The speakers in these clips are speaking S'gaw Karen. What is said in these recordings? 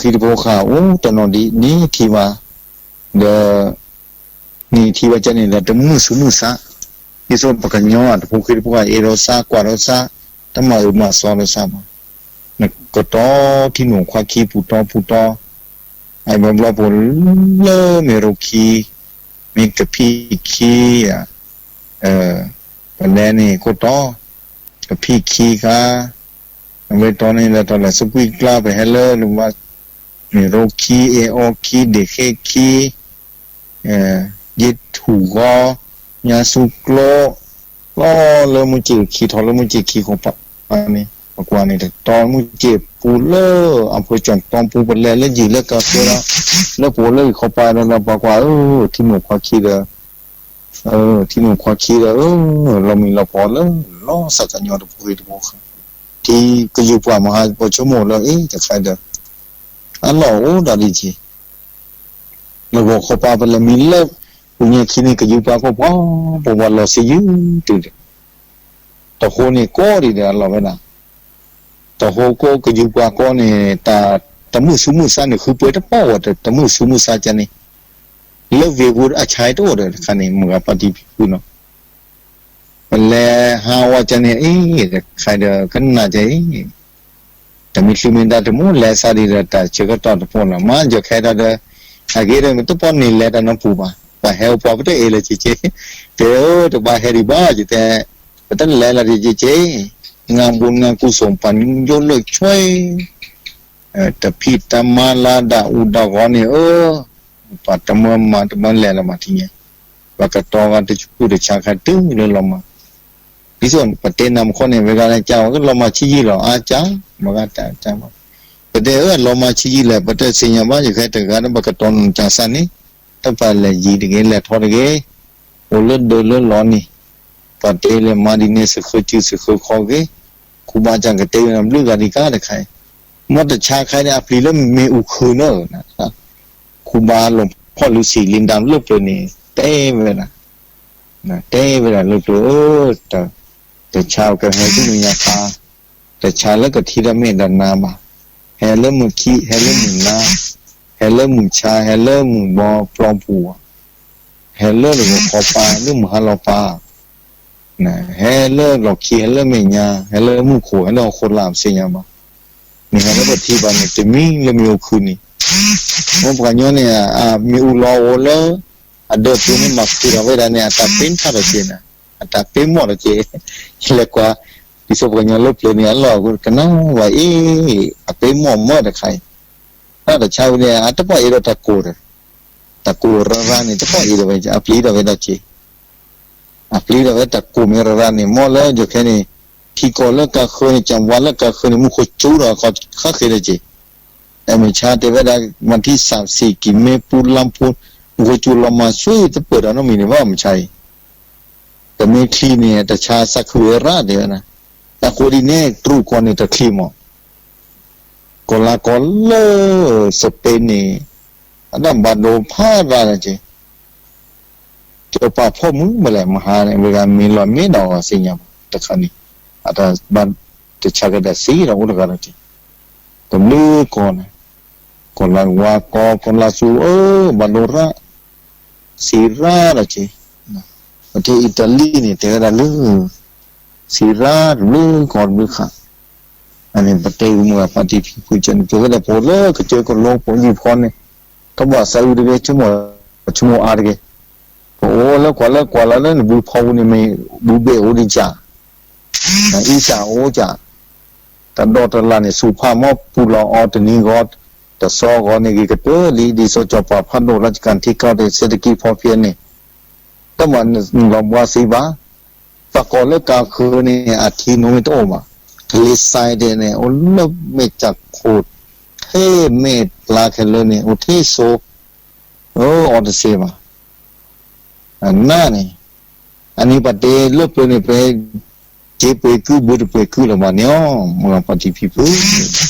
ပှၤထံဖိကီၢ်ဖိတဖုတဖုခါ အိၣ်တနီၤဒ်န့ၣ်ထံၣ်ဘၣ်, ဒီး န့ၣ်ထံၣ်ဘၣ်ကန့ၣ်ဒီး တမုာ်ဆူးမုာ်ဆါ, ဒ်သိးပှၤကညီအတဖိဃ့တဖိအံၤ အဲၣ်ဒိးစၢ်ကွၢ်ဒိးစၢ်, တမၤအုးမၤစီဒိးစၢ်ဘၣ်, နကတီထံနိၣ်ခွါခံပူၤတီပူၤတီ, အဘျီဘျီပူၤလၢမ့ၢ်ရိခံ, မ့ၢ်ကဖံၣ်ခံ, ပလဲန့ၣ်ခိၣ်တီ, ကဖံၣ်ခံခါ, အဝဲတီန့ၣ်ဒီးတီၤလဲၤစကွံၢ်ကျါ ပဟဲလၢလၢၤဘၣ်, မ့ၢ်ရိခံ အဲၣ်အီခံ ဒ့ၣ်ဃ့ခံ ယ့ၢ်ထူၣ်ဂီၤ, ညါဆူကျိ, လီၤလၢမုၢ်စ့ၢ်ခံ ထီၣ်လၢမုၢ်စ့ၢ်ခံခီပၤန့ၣ် ပကွၢ်န့ၣ် တတီမုၢ်စ့ၢ်ပူၤလၢ အဖၢကၠီၣ်တီပူၤ ပလဲၤလၢယံၤလၢကါဃၢလီၤ, လၢပှၤလၢဂ့ၤခီပၤဒီး ပှၤကွၢ်ဧၢ, ထံနိၣ်ခွါခံဒီး ထံနိၣ်ခွါခံဒီး လီၤမံၤလီၤပီၤလၢ လီၤစၢ်ကညီတဖိဃ့တဖိဃါ, ထံကယူၤပှၤမဟါ ပှၤဆိကမိၣ်လၢအ့ၣ်တခါဒီး အလီၢ်အိၣ်ဒီးဒ်က့ၤ လၢဂီၤခီပၤပလဲၤမံလၢ ပူၤညါခံန့ၣ် ကယူၤပှၤကိးပှၤ ပှၤလီၤဆံယုၢ်တုၤဒီး တဟိန့ၣ်ကိးဒံးဒီးအလီၢ်ဝဲဒၣ်, တဟိကိးကယူၤပှၤကိးန့ၣ် တၢ်တမုာ်ဆူးမုာ်ဆါန့ၣ် ဃုပှဲၤတပီၢ်ဝဲ တမုာ်ဆူးမုာ်ဆါကန့ၣ်, လၢဝ့ၢ်ပူၤအဆါတအိၣ်ဒီးတခါန့ၣ် မုၢ်ဂၤပှၤတံၤဖံဖုနီၤ ပလဲၤဟးဝဲကန့ၣ်အံၤ တခါဒီးကနၣ်က့ၤအံၤ, တမ့ၢ်ချုးမ့ၢ်ဒါတမူလဲၤစးဒံးဒီး တၢ်ဆၢကတီၢ်တဖီလီၤ မၤယီၤခဲဒီးဒီး, အဂ့ၤဒီးမ့ၢ်တပီၢ်န့ၣ်လဲၤတၢ်နီတပူၤဘၣ်, ပှၤဟဲအိၣ်ပှၤပတအဲၣ်လၢၤက့ၤက့ၤ, တဲဧၢ တဘၣ်ဟဲဒံးဘၣ် ယတဲ, ပတလဲၤလၢၤက့ၤက့ၤ, ငါဘူးငါကူစိၤပှၤယိလၢဆွဲ တဖံးတမၤလၢဒၣ်အူဒၣ်ဂီၤန့ၣ်ဧၢ, ပှၤတမၢမၤတမၢလဲၤလၢၤဘၣ်ထံၣ်ညါ, ပှၤကတီဂၤတဆူၣ်တဆါခါတုၤလၢလီၤမၢ်, ဒ်သိးပတဲနၤမခီန့ၣ် ဝဲဂၤလဲၤကၢ်ဝဲကလီၤမၢ်ဆံးယံာ်လီၤ အါကၢ်, မဂၤတၢ်ကၢ်ဘၣ်, ပတဲအၢ လီၤမၢ်ဆံးယံာ်လဲၣ် ပတဲသ့ၣ်ညါဘၣ် ယခဲတဂၤဒီး ပှၤကတီနကၢ်စၢ်န့ၣ်, တပှၤလဲၤယံၤတဂ့ၤ လဲၤထီတဂ့ၤ, အိၣ်လၢဒၢးလၢလီၤန့ၣ်, ပှၤတဲလဲၤမၤဒ်န့ၣ်သုးဃၢစုသုးဃၢခီဂ့ၤ, ခူဘၣ်ကၢ်ကတဲဝဲနဘျုးဂၤဒံးကါတခါအံၤ, မ်တဆါခါန့ၣ် အပျံၤလၢမ့ၣ်အူခုၣ်န့ၣ်, ခူဘၣ်လီၤဖီၣ်လုၢ်ဆံးလံဒၣ်လၢပျၢၤန့ၣ် တဲဝဲဒၣ်, တဲဝဲဒၣ်လၢပျၢၤ, တဆါကဟဲဆူမဲာ်ညါခါ, တဆါလၢကထံၣ်ဒီးမဲာ်ဒီးနါဘၣ်, ဟဲလၢမုၢ်ခံ ဟဲလၢမုၢ်နါ, ဟဲလၢမုၢ်ဆါ ဟဲလၢမုၢ်ဘီပျီပူၤ, ဟဲလၢတဂီၤခီပၤ လၢမုၢ်ဟါလီၤပၤ ဟဲလၢလီၢ်ခံဟဲလၢမဲာ်ညါ ဟဲလၢမူခိၣ် ဟဲလၢဟီၣ်ခိၣ်လာ် ပသ့ၣ်ညါဘၣ်, မ့ၢ်ဟဲလၢပထံဘၣ်န့ၣ် တမံၤလၢမ့ၣ်အူခုၣ်န့ၣ်, မ်ပှၤကညီန့ၣ် မ့ၣ်အူလီၤအိၣ်လၢ အဒၢးပူၤန့ၣ် မၤခုၣ်ဒီးဝဲဒၣ်န့ၣ် အတၢ်ပ့ထီၣ်ဒီးက့ၤန့ၣ်, အတၢ်ပ့မီၣ်ဒီးက့ၤ, ယလဲၤကွၢ်, ဒ်သိးပှၤကညီလၢပျၢၤန့ၣ် အလီၢ်ကနၣ်ဝဲအံၤ, အပ့မီၣ်မၢတခါအံၤ, တၢ်တဆါဝဲန့ၣ် အတပီၢ်အ့ၣ်ဒီးတၢ်ကိၢ်ဒီး, တၢ်ကိၢ်ရၢရၢန့ၣ် တပီၢ်အ့ၣ်ဒီးဝဲ အပျံၤဒီးဝဲဒၣ်က့ၤ အပျံၤဒီးဝဲတၢ်ကိၢ်မ့ၢ်ရၢရၢန့ၣ် မ်လၢယခဲန့ၣ် ထံကီၢ်လၢကါဃၢန့ၣ် ကၠၣ်ဝါလၢကါဃၢန့ၣ် မူခိၣ်ကၠူဒီးခီဃၣ်ဃ့ဒီးက့ၤ, တၢ်မဲာ်ဆါတဲဝဲဒၣ် မၤထံၣ်စၢ်စံၣ်ကံၤမ့ၢ်ပူလါဖိ မူခိၣ်ကၠူလီၤမၢ်ဆူၣ်တပၢၢ်ဒီးနီတမံၤန့ၣ်ဘၣ် မ့ၢ်ဆါအံၤ, တမ့ၢ်ချံန့ၣ် တဆါစၢ်ခုၣ်ဝဲရၣ်တဲဝဲဒၣ်, အဃိဒ်န့ၣ် တရူးကီၢ်န့ၣ်တချံမး ကီၢ်လါကီၢ်လၢ စပ့းန့ၣ် အတၢ်ဘၣ်ဒိဖးရၣ်လၢက့ၤ, ကပာ်ဖှိၣ်မုၢ်မလဲၣ် မဟါန့ၣ် ဝဲဂၤမ့ၢ်လီၤမ့ၢ်ဒီးဂီၤသ့ၣ်ညါဘၣ် တခါန့ၣ် အတၢ်ဘၣ်တဆါကဒီးသ့ဒီးအိၣ်တဂၤလၢက့ၤ, တဘျုးကီၢ်န့ၣ် ကီၢ်လါဝါကီၢ် ကီၢ်လါသူအၢ ဘၣ်ဒိရၣ် စံးရၣ်လၢက့ၤ, ပတဲအံၣ်တလံၤန့ၣ် တဲဝဲဒၣ်လၢ စံးရၣ်တဘျုးကီၢ်တဘျုးခါ, အန့ၣ်ပတဲဂ့ၤမုၢ်ဂၤဖါတံၢ်ဖံဖုကၢန့ၣ် ပဝဲဒၣ်ပအိၣ်လၢကစၢၢ်ကလိပအိၣ်ယံၤဖီန့ၣ်, တဘၣ်သးအုးတဂ့ၤ ဆိကမိၣ်အါတဂ့ၤ, ပအိၣ်လၢကွၢ်လၢကွၢ်လၢလၢနဘုဖီပူၤန့ၣ်မ့ၢ် ဘုဘ့ၣ်အိၣ်ဒံးကၢ် အံစၢ်အိၣ်ကၢ်, တၢ်ဒိးတၢ်လၢ်န့ၣ် ဆူၣ်ဖးမီၢ်ပူၤလီၤအီၤတနံၤဂီၤ, တသီဂီၤန့ၣ်ဂ့ၤကတၢၢ်လံ ဒ်သိးကၠီၤပှၤဖးဒိၣ်လၢကၢၢ်ထံကီၢ်သ့ၣ် စဲးတကံဖီဖျဲးန့ၣ်, တမ့ၢ်လီၤဘှါသ့ဘၣ်, ပှၤကိးလၢကါဃၢန့ၣ် အထံနိမ့ၢ်တအိၣ်ဘၣ်, ကလ့စဲးဒဲးန့ၣ် အိၣ်လၢမဲာ်ကၠၢ်ခိၣ် ထဲမဲာ်ပျါခဲလၢာ်န့ၣ် အိၣ်ထဲစိ အီၤတစဲးဘၣ် အနၢ်န့ၣ်, အန့ၣ်ပတဲလၢပျၢၤန့ၣ် ပ က့ပှဲၤကုဘၢတပှဲၤကုလၢၤဘၣ်န့ၣ်အီၤ မ့ၢ်ပှၤတံၤဖံဖု,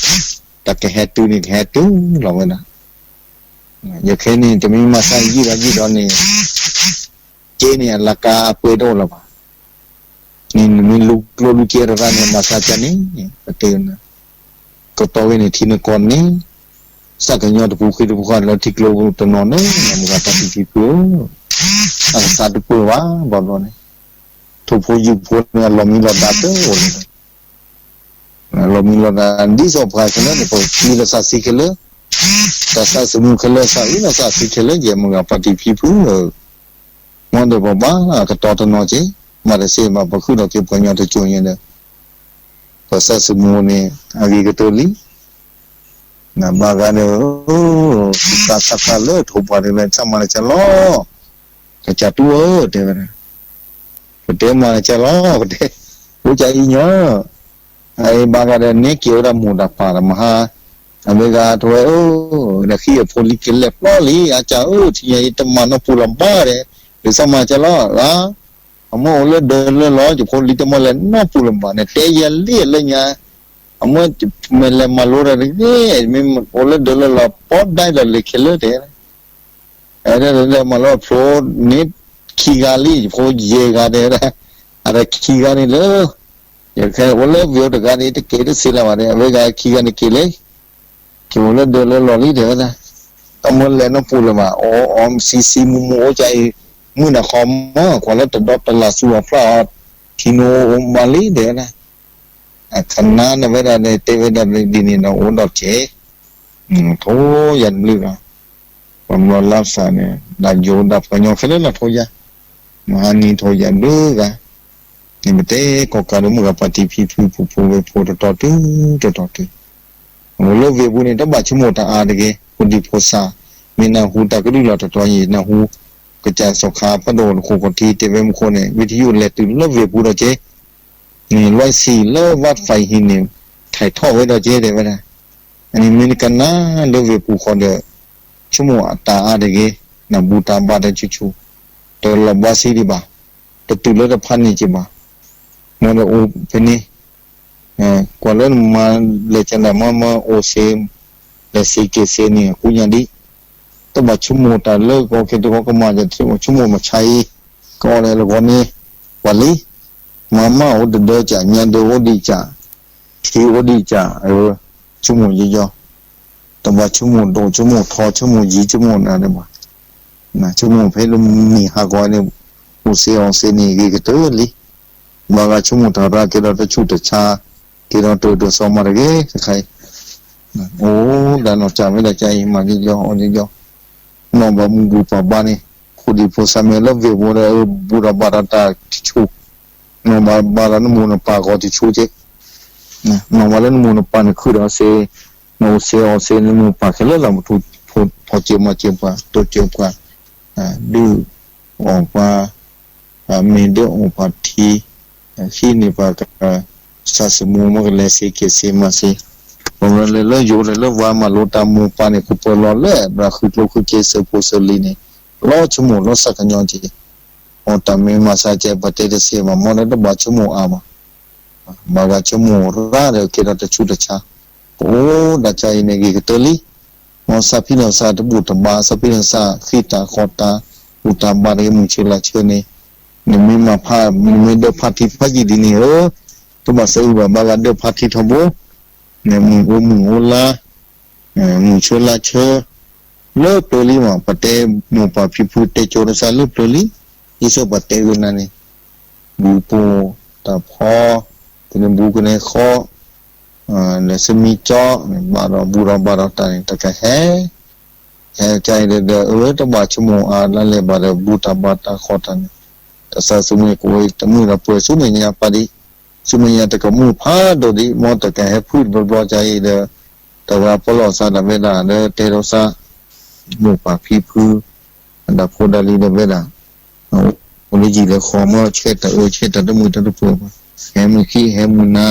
တၢ်ကဟဲတုၤန့ၣ် ကဟဲတုၤလီၤဝဲဒၣ်, ယခဲန့ၣ် တမ့ၢ်မၤသးယံာ်ဒီးယံာ်ဒီးန့ၣ် က့န့ၣ် အလၤကါအပှဲၤတအိၣ်လၢၤဘၣ်, န့ၣ်နမ့ၢ်လူကျိလူစ့ရၣ်န့ၣ် မၤသးကန့ၣ် ပတဲ ကတီၤဝဲန့ၣ်ထံနကီၢ်န့ၣ်, စၢ်ကညီတပူၤဃံတပူၤဃာ်လၢထံကျိတနီၤန့ၣ် မုၢ်ဂၤပၢ်တံၤဖံဖုဧၢ, အကစၢ်တပၢၢ်ဘၣ် ဘၣ်ဘျီန့ၣ်, ထိၣ်ဖိယုၢ်ဖိန့ၣ် အလီၤမံလီၤဒါတအိၣ်လၢၤ, အလီၤမံလီၤဒါ ဒ်သိးပှၤခဲလၢာ်န့ၣ် ပကသံလီၤသးဆံခဲလၢာ်, တၢ်သးသမူခဲလၢာ် သးအုးလီၤသးဆံခဲလၢာ် ယဲမုၢ်ဂၤပၢ်တံၤဖံဖုဧၢ, မ်ဒီးပဘၣ်အကတီၢ်တနီၤက့ၤ, မ့ၢ်တသ့ဘၣ် ပဃုထီၣ်က့ၤပှၤကညီတကၠိညါဒီး ပသးသမူန့ၣ် အဂ့ၤကတၢၢ်လံ. နဘၣ်ဂၤဒီး သးသးသးလၢထိၣ်ပှၢ်န့ၣ် သးမၤနကၢ်လီၤ, ကစၢ်တူၢ်ဧၢ တဲဝဲဒၣ်, ပတဲမၤနကၢ်လီၤ ပတဲ, အိၣ်ကၢ်အံၤညီ, အအံၤဘၣ်ဂၤဒီး နဲက့ၤဝဲဒၣ်မိၢ်တၢ်ပၢ်တၢ်မဟါ, အဝဲဂၤထဝဲဧၢ, ဒီးဃံအဖိလံကလဲၤပျီလံ အကၢ်ဧၢ ထံၣ်ညါအံၤတမၤနီတပူၤလၢၤဘၣ်ဒီး, ဒ်သးမၤနကၢ်လီၤ, အမ့ၢ်အိၣ်လၢဒၢးလၢလီၤ ယဖိလံတမ့ၢ်လဲၤနီတပူၤလၢၤဘၣ်န့ၣ် တဲယဲလံလၢညါ, အမ့ၢ်မ့ၢ်လဲၤမၤလိတၢ်တဂ့ၤ, မ့ၢ်အိၣ်လၢဒၢးလၢလီၤ ပီဒၣ်ဒီးလၢခဲလၢာ်တဲ အဲ ဒီးမၤလိဖျိန့ၣ်ခံဂၤလံ ယဖိယဲၢ်ဂၤတဲဝဲဒၣ်, အတၢ်ခံဂၤန့ၣ်လၢ ယခဲအိၣ်လၢဝ့ၢ်အိၣ်တဂၤန့ၣ် တက့ၤတသ့လၢၤဘၣ်ဒီး အဝဲဂၤခံဂၤန့ၣ်က့ၤလံ, က့ၤအိၣ်လၢဒၢးလၢလီၢ်လံတဲဝဲဒၣ်, တမ့ၢ်လဲၤနီတပူၤလၢၤဘၣ် အီအီဆံးဆံးမူးမူးအိၣ်ကၢ်အံၤ, မုၢ်နၤဃီမး ကွၢ်လၢတဒီတလၢ်ဆူအဖျါအီၤ, ထံနိအိၣ်မးလံတဲဝဲဒၣ်, အခနၣ်န့ၣ်ဝဲဒၣ်န့ၣ် တဲဝဲဒၣ်ဒ်န့ၣ်ဒီးအိၣ်ဒီးကဲ ထိယၤတဘျုးဂၤ, ပှၤမၤလီၤလၢ်သးန့ၣ် ဒၣ်ယိၤဒၣ်ပှၤကညီခဲလၢာ်လီၤထိယၤ, မဟါနံၤထိယၤတဘျုးဂၤ, နပတဲကီၢ်ကးဒီးမုၢ်ဂၤပၢ်တံၤဖံဖုဖုဖုဝဲၢ်ဖိတတီၤတုၤတတီၤတုၤ, အိၣ်လၢဝ့ၢ်ပူၤန့ၣ် တဘၣ်ဆိကမိၣ်တၢ်အါတဂ့ၤ, ဖိဒံဖိသၣ်, မ့ၢ်နၢ်ဟူတၢ်ကလုၢ်လီၤတတီၤယံၤ နၢ်ဟူ, ကစၢ်စီၤခါဖးဒိၣ်တခိၣ်ခီၣ်ထံးတဲဝဲမူခိၣ်န့ၣ် ဝံထယုၣ်လဲၤတုၤလၢဝ့ၢ်ပူၤဒီးက့ န့ၣ် လွဲၢ်ဆံလၢဘၣ်တဖၣ်အံၤဟံးန့ၣ် ထဲးထီၣ်ဝဲဒီးကဲတဲဝဲဒၣ်, အန့ၣ်မ့ၢ်နကနၣ်လၢဝ့ၢ်ပူၤဃီဒီး ဆိကမိၣ်အတၢ်အါတဂ့ၤ, နဘူၣ်တၢ်ဘါတၢ်ဆူၣ်ဆူၣ်, တလီၤဘှါစံဒံးဘၣ်, တတုၤလၢတဖးန့ၢ်က့ၤဘၣ်, မ်ဒီးအိၣ်ဖဲန့ၣ် ကွၢ်လၢနမၤလဲၤကနၣ်မၤမၤအိၣ်စ့, လဲၤစ့က့ၤစ့န့ၣ် အဃူညါဒံး, တဘၣ်ဆိကမိၣ်တၢ်လၢကီၢ်ခဲတခီကမၤ ဆိကမိၣ်မဆါအံၤ, ကအီၣ်လဲၤလၢဂီၤန့ၣ်, ပှၤလံ, မၤမၤအိၣ်တဒၢကၢ် ညါဒၢအိၣ်ဒံးကၢ်, ထံအိၣ်ဒံးကၢ်, ဆိကမိၣ်ယံယီ, တဘၣ်ဆိကမိၣ်ဒိၣ်ဆိကမိၣ်ထီ ဆိကမိၣ်ယံၤဆိကမိၣ်နၤဒံးဘၣ်, ဆိကမိၣ်ဖဲလၢမုၢ်နံၤဟါဂီၤန့ၣ်, အိၣ်စ့အီၣ်စ့န့ၣ်ဂ့ၤကတၢၢ်လံ, ဘၣ်ဂၤဆိကမိၣ်တၢ်ရၢ်ကဲဒီးတဆူၣ်တဆါ, ကဲဒီးတၢ်ဒိၣ်စီမၤတဂ့ၤတခါအံၤ, အိၣ်ဒၣ်နီၢ်ကၢ်ဝဲဒၣ်ကၢ်အံၤ မၤဒ်ယီအီၣ်ဒ်ယီ, နီၢ်ဘၣ်မုၢ်ဘူၣ်ပၢ်ဘါန့ၣ်, ဖိဒံဖိသၣ်မ့ၢ်လၢဝ့ၢ်ပူၤဒီး ဘူၣ်ဒီးဘါဒီးတၢ်တဆူၣ်, နီၢ်ဘၣ်ဘါဒီးနမိၢ်နပၢ်ဂီၤတဆူၣ်က့, နီၢ်ဘၣ်လၢနမိၢ်နပၢ်န့ၣ်ခုၣ်ဒီးစ့, နအိၣ်စ့အီၣ်စ့ နမိၢ်ပၢ်ခဲလၢာ်လီၤ မ့ၢ်ထီၣ်စ့မၤစ့ပှၤ တိစ့ပှၤ, ဒုးအီၣ်ပှၤ, မ့ၢ်ဒုးအီၣ်ပှၤထံ, ဟံးန့ၢ်ပှၤက, သးသမူမ့ၢ်ကလဲၤစ့က့ၤစ့မၤစ့, ပမ့ၢ်လဲၤလၢယိၤလဲၤလၢဝါမၤလိတၢ်မိၢ်ပၢ်န့ၣ် ကပၢၤလီၤလၢ ဘၣ်ဃုကျိဃုကျိစၢၤဖိစၢၤလံၤန့ၣ်, လီၤဆိကမိၣ်လီၤသးကညီၤက့ၤ, အီၣ်တၢ်မ့ၢ်မၤစ့ကဲ ပတဲတသ့ဘၣ် မ်ဒီးတဘၣ်ဆိကမိၣ်အါဘၣ် ဘၣ်ဂၤဆိကမိၣ်ရၣ်ဒီးကဲဒီးတဆူၣ်တဆါ, ပအိၣ်ဒၣ်ကၢ်အံၤန့ၣ်ဂ့ၤကတၢၢ်လံ, မ်သးဖံသးစၢ်တဘူၣ်တဘါ သးဖံသးစၢ်ဃံတၢ်ဃီတၢ်, ဘူၣ်တၢ်ဘါတဂ့ၤ မုၢ်ဆ့ၣ်လါဆ့န့ၣ်, နမ့ၢ်မၤဖး နမ့ၢ်ဒၢဖးထံဖးယံာ်ဒ်န့ၣ်ဧၢ, တဘၣ်သးအုးဘၣ် ဘၣ်ဂၤဒၢဖးထံထီဘိ, နမုၢ်အိၣ်မုၢ်အိၣ်လါ မုၢ်ဆ့ၣ်လါဆ့, လၢပျၢၤလံမး ပတဲမိၢ်ပၢ်ဖံဖုတဲကၠိတစၢ် လၢပျၢၤလံ, ဒ်သိးပတဲဂ့ၤနၤန့ၣ်, ဘူၣ်ပိၢ်တၢ်ဖီ, ကန့ၣ်ဘူၣ်ကန့ၣ်ဃီ, လဲၤဆူမံကၠီ, ဘၣ်ဒီးဘူၣ်ဒီးဘါဒီးတၢ်န့ၣ် တကဟဲ ဟဲကၢ်အံၤဒီး အၢ တဘၣ်ဆိကမိၣ်အါလၢလဲၤဘၣ်ဒီး ဘူၣ်တၢ်ဘါတၢ်ဃီတၢ်န့ၣ်, တၢ်သးသမူကအိၣ်တမုာ်ဒီးပှဲၤဆူမဲာ်ညါပၢ်ဒံး, ဆူမဲာ်ညါတကမုာ်ဖးဒိၣ်ဒံး မ်တကဟဲဖုၣ်တဘျီဘျီကၢ်အံၤဒီး, တဂၤပလီၢ်သးဒီးဝဲဒၣ်လၢတဲထီၣ်သး, မိၢ်ပၢ်ဖံဖု, အဒၣ်ဖိဒၣ်လံၤဒီးဝဲဒၣ် အိၣ်လၢယံၤလၢဃီ မ့ၢ်ဆဲးတၢ်အၢဆဲးတၢ်တမုာ်တၢ်တပှဲၤဘၣ်, ဟဲမုၢ်ခံ ဟဲမုၢ်နၤ,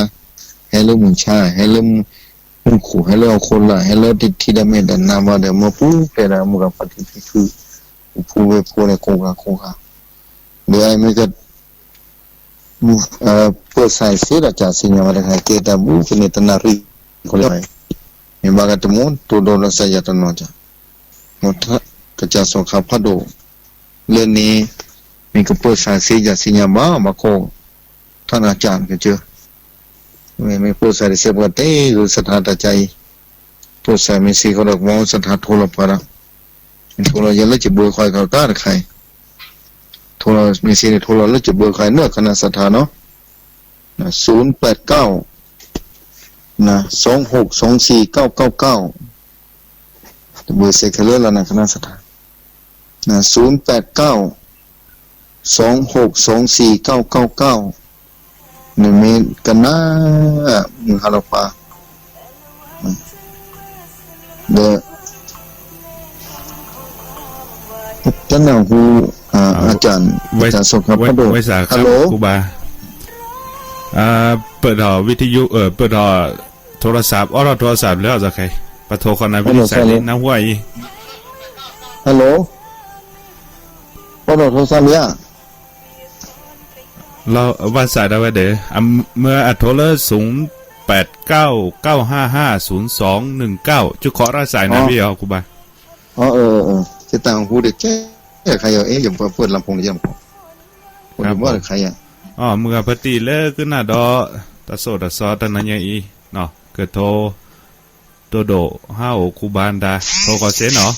ဟဲလၢမုၢ်ဆါ ဟဲလၢမူခိၣ် ဟဲလၢဟီၣ်ခိၣ်လာ် ဟဲလၢတထံၣ်ဒီးမဲာ်ဒီးနါဘၣ်ဒီး မ်ပူၤဖျဲးဒီးမုၢ်ဂၤပၢ်တံၤဖံဖု, ပူၤဖုဝဲၢ်ဖိန့ၣ်ကိးဂၤကိးဂၤ, ဒီးမ့ၢ်က ပၢၢ်ဆၣ်စ့ဒီးကၢ်စံၣ်ညီၣ်ဝဲတခါ ကဲတၢ်ဘူးဖဲန့ၣ် တနၣ်ရံၣ် မ့ၢ်ဘၣ်ကတမူ တိၢ်ဒီးလီၤစၢ်ယၤတနီၤကၢ်, ကစၢ်စီၤခါဖးဒိၣ်လၢန့ၣ်, မ့ၢ်ကပၢၢ်ဆၣ်စ့ယၤစံၣ်ညီၣ်ဘၣ် ဘၣ်ခိၣ် ထီၣ်နၤကၢ်ကစၢ်, မ့ၢ်ပၢၢ်ဆၣ်တစဲးပှၤတဲဂ့ၤစထါတၢ်ကၢ်အံၤ, ထိၣ်စးမ့ၢ်ဆ့ဃီဒီး ကမီၤစထါထိလီၤပှၤဒီး, ထိလီၤယဲလၢကဘၢခီကီးတခါအံၤ, ထိလီၤမ့ၢ်ဆ့န့ၣ် ထိလီၤလၢကဘၢခီနီၢ် ကနၣ်စထါနီၢ်, ศูนย์แปดเก้า นะ สองหกสองสี่เก้าเก้าเก้า တဘၢစဲးခဲလၢာ်လီၤနၤ ကနၣ်စထါ, ศูนย์แปดเก้า สองหกสองสี่เก้าเก้าเก้า န့ၣ်မ့ၢ်ကနၣ် မုၢ်ဟါလီၤပှၤ ဒီး တနၢ်ဟူ อาจารย์ อาจารย์ สุขภาพ Hello ပၢၢ်ထီၣ် วิทยุ ပၢၢ်ထီၣ် โทรศัพท์ အိးထီၣ် โทรศัพท์ လၢအီၤခဲအံၤ ပထိၣ်ဃီနၤ ဝံသးစဲး နၢ်ဟူအံၤ Hello အိးထီၣ် โทรศัพท์ လံဧါ လီၤဘၣ်စးဒၣ်ဝဲဒီး မ့ၢ်အထိလၢ ศูนย์แปดเก้า เก้าห้าห้า ศูนย์สองหนึ่งเก้า ကခိးရၢ်စးနၤ ဝံအီၤကူဘၣ် ယတၢ်ဟူတကဲ ခါယီၤ အဲ ယပှၤပၢၢ်လၢဖုန်းလံ ယမ့ၢ် အိၣ်တဘၣ်တခါယၤ မုၢ်ဂၤဖါတံၢ်လၢကနၣ်ဒီး တၢ်စိၣ်တၢ်စီတနံၤညါအံၤ ကထိ တိၢ်ဒိၣ်ဟးအိၣ်ကူဘၣ်ဒါ ထိၣ်ဃီစ့နီၤ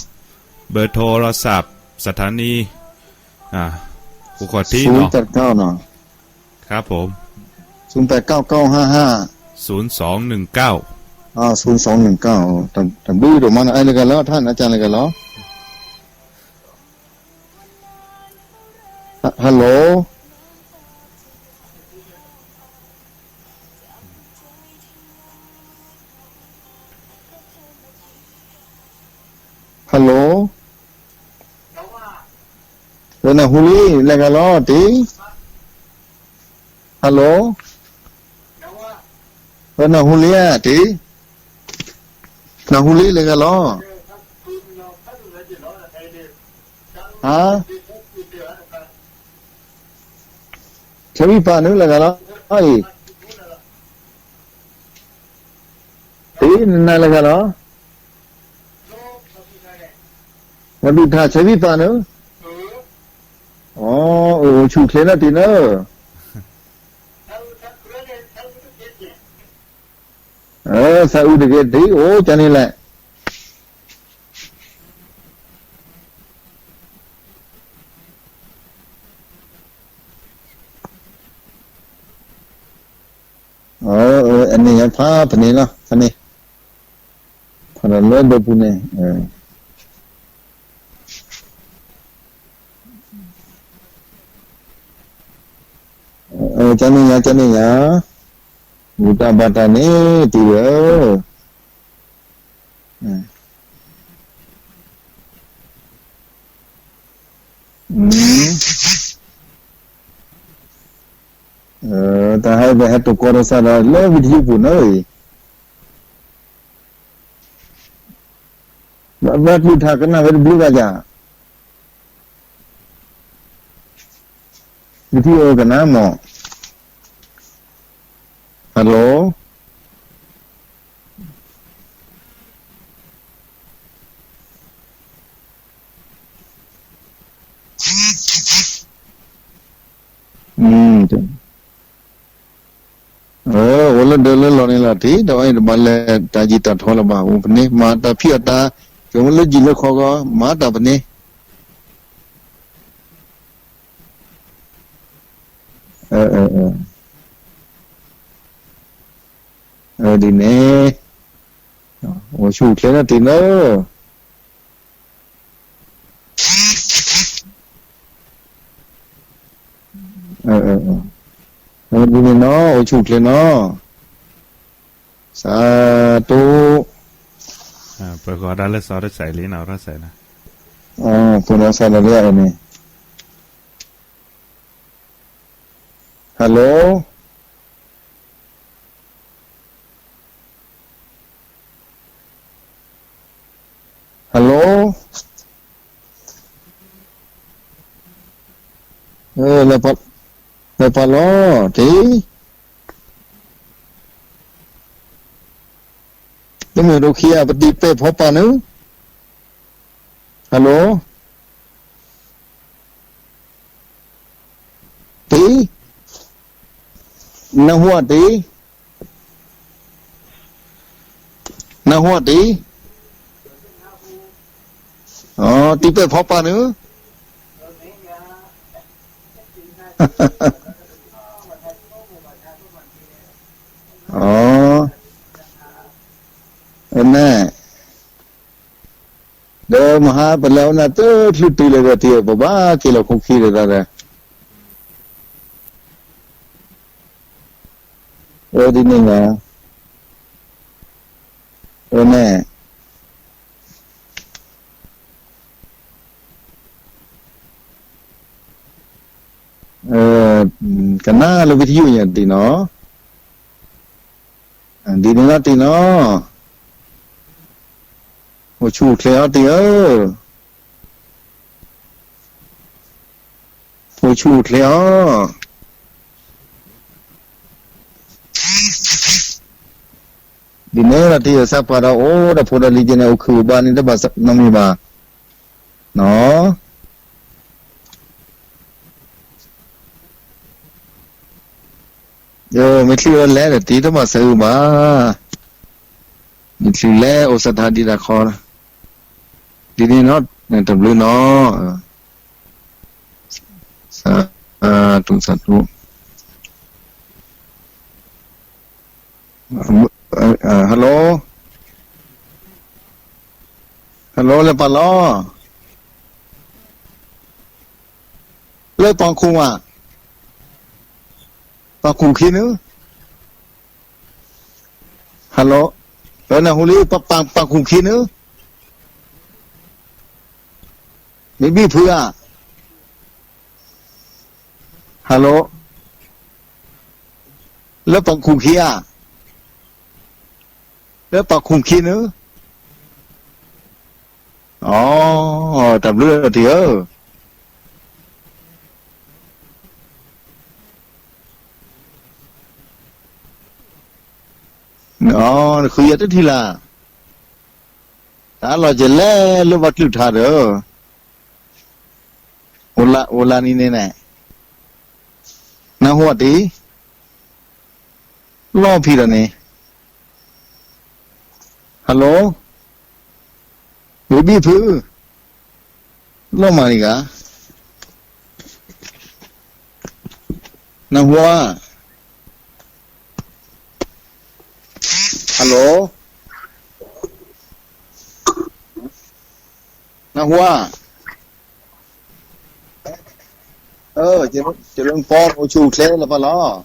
เบอร์โทรศัพท์ สถานี ภูเขาที่เนาะ ศูนย์แปดเก้าเนาะ ครับผม ศูนย์แปดเก้า เก้าห้าห้า ศูนย์สองหนึ่งเก้า อ๋อ ศูนย์สองหนึ่งเก้า တၢ်ဘျုးဒိၣ်မးနီၤ အဲ လၢကလီၤ ထါနၤ ကလၢကလီၤ ဟယ်လို ဟယ်လို နဟူလံ လဲၤဂၤလီၤတံၢ် ဟယ်လို နဟူလံဧါတံၢ် နဟူလံ လဲၤဂၤလီၤ ဟါ ဆၢဝံၣ်ပာ်နုၤ လဲၤဂၤလီၤအံၤ တံၢ် နနၤလဲၤဂၤလီၤ နဒုးထါ ဆၢဝံၣ်ပာ်နုၤ အိၣ်ဆူၣ်ချ့နၤတံၢ်နၢ် သးအုးတက့ၢ်တံၢ် အိၣ်ကန့ၣ်လဲၣ် အန့ၣ်ယဖးဖဲန့ၣ်လီၤ ဖဲန့ၣ် ဖးလီၤလၢဒိပူၤန့ၣ် ကန့ၣ်ယၤ ကန့ၣ်ယၤ ဘူၣ်တၢ်ဘါတၢ်န့ၣ် တံၢ်ဧၢ တၢ်ဟဲပဟဲတကိးဒီးစးဒီးလၢဝံထယုပူၤန့ၣ်အံၤ ဘၣ်ဘၣ်ပျုၢ်ထါကနၣ်ဝဲတဘျုးဘၣ်ယၤ ဝံထယုကနၣ်မး ဟယ်လို အိၣ်လၢဒၢးလၢလီၢ်န့ၣ်လီၤတံၢ် ဒီးအံၤတဘၣ်လဲၤတၢ်ယံာ်တၢ်ထီလၢၤဘၣ် အိၣ်ပန့ၣ် မၤတၢ်ဖံးအီၣ်တၢ် ကလၢယံာ်လၢခီဂီၢ် မၤတၢ်ပန့ၣ် ဒ်န့ၣ် အိၣ်ဆူၣ်အိၣ်ချ့လၢတံၢ်လၢ ဒ်န့ၣ်နီၤ အိၣ်ဆူၣ်အိၣ်ချ့နီၤ စးတိ ပှၤဂီၤဒၣ်လၢစီၤရၢစဲးလံနီၤ ရၢစဲးနီၤ ပှၤဒီးစးဒီးလၢအန့ၣ် ဟယ်လို ဟယ်လို လဲၤပာ်လီၤတံၢ် တမ့ၢ်ဒိၣ်ခံဂၤ ပတံၢ်ပဲာ်ဖီပာ်နုၤ ဟယ်လို တံၢ် နၢ်ဟူတံၢ် နၢ်ဟူတံၢ် အတံပဲာ်ဖီပာ်နုၤ, အန့ၣ်, ဒီးမဟါပလဲၤအိၣ်နၤတချုးတုၤလဲၣ်ဒီးတံၢ်ဧၢ, ပဘၣ်က့ၤလီၤခိၣ်ခံဒီးတၢ်ဒီး အဒ်န့ၣ်လီၤ, အန့ၣ်, ကနၣ်လၢဝံထယုၢ်ညါတံၢ်နီၤ, ဒ်န့ၣ်လီၤတံၢ်နီၤ, အိၣ်ဆူၣ်အိၣ်ချ့အီၤတံၢ်ဧၢ, အိၣ်ဆူၣ်အိၣ်ချ့အီၤ, ဒ်န့ၣ်လီၤတံၢ်ဧၢ, စးပှၤဒီးအိၣ်ဒီးဖိဒီးလံၤက့န့ၣ် အိၣ်ခုၣ်အိၣ်ဘါန့ၣ်တဘၣ်နီတမံၤဘၣ်, နီၤ မ့ၢ်ချုးလဲၤဒီးတံၢ်တဘၣ်ဆၢအုးဘၣ်, မ့ၢ်ချုးလဲၤအိၣ်စးထါဒံးတၢ်ခီ, ဒ်န့ၣ်နီၤ, တဘျုးနီၤ, စးထူစးထူ, hello, hello လဲၤပာ်လီၤ, လၢပှၤခိၣ်မး, ပှၤခိၣ်ခံနုၤ hello, နဟူလံ, ပှၤခိၣ်ခံနုၤ, မ့ၢ်ဘံၣ်ဖုဧါ, hello, လၢပှၤခိၣ်ခံဧါ, လၢပှၤခိၣ်ခံနုၤ, အ, တၢ်ဘျုးတံၢ်ဧၢ, နဃုယၤတထံၣ်လၢ်, တၢ်လီၤကလဲၤလၢပှၤကလုၢ်ကထါဒီး, အိၣ်လၢနံၤန့ၣ်န့ၣ်, နၢ်ဟူအီၤတံၢ်, လီၢ်ဖံးဒီးန့ၣ်, hello, ဝ့ၢ်ဘံၣ်ဖု, လီၢ်မၤန့ၣ်ဂၤ, နၢ်ဟူဧါ, hello, နၢ်ဟူဧါ, ကလၢပီအိၣ်ဆူၣ်အိၣ်ချ့လၢပှၤလီၤ,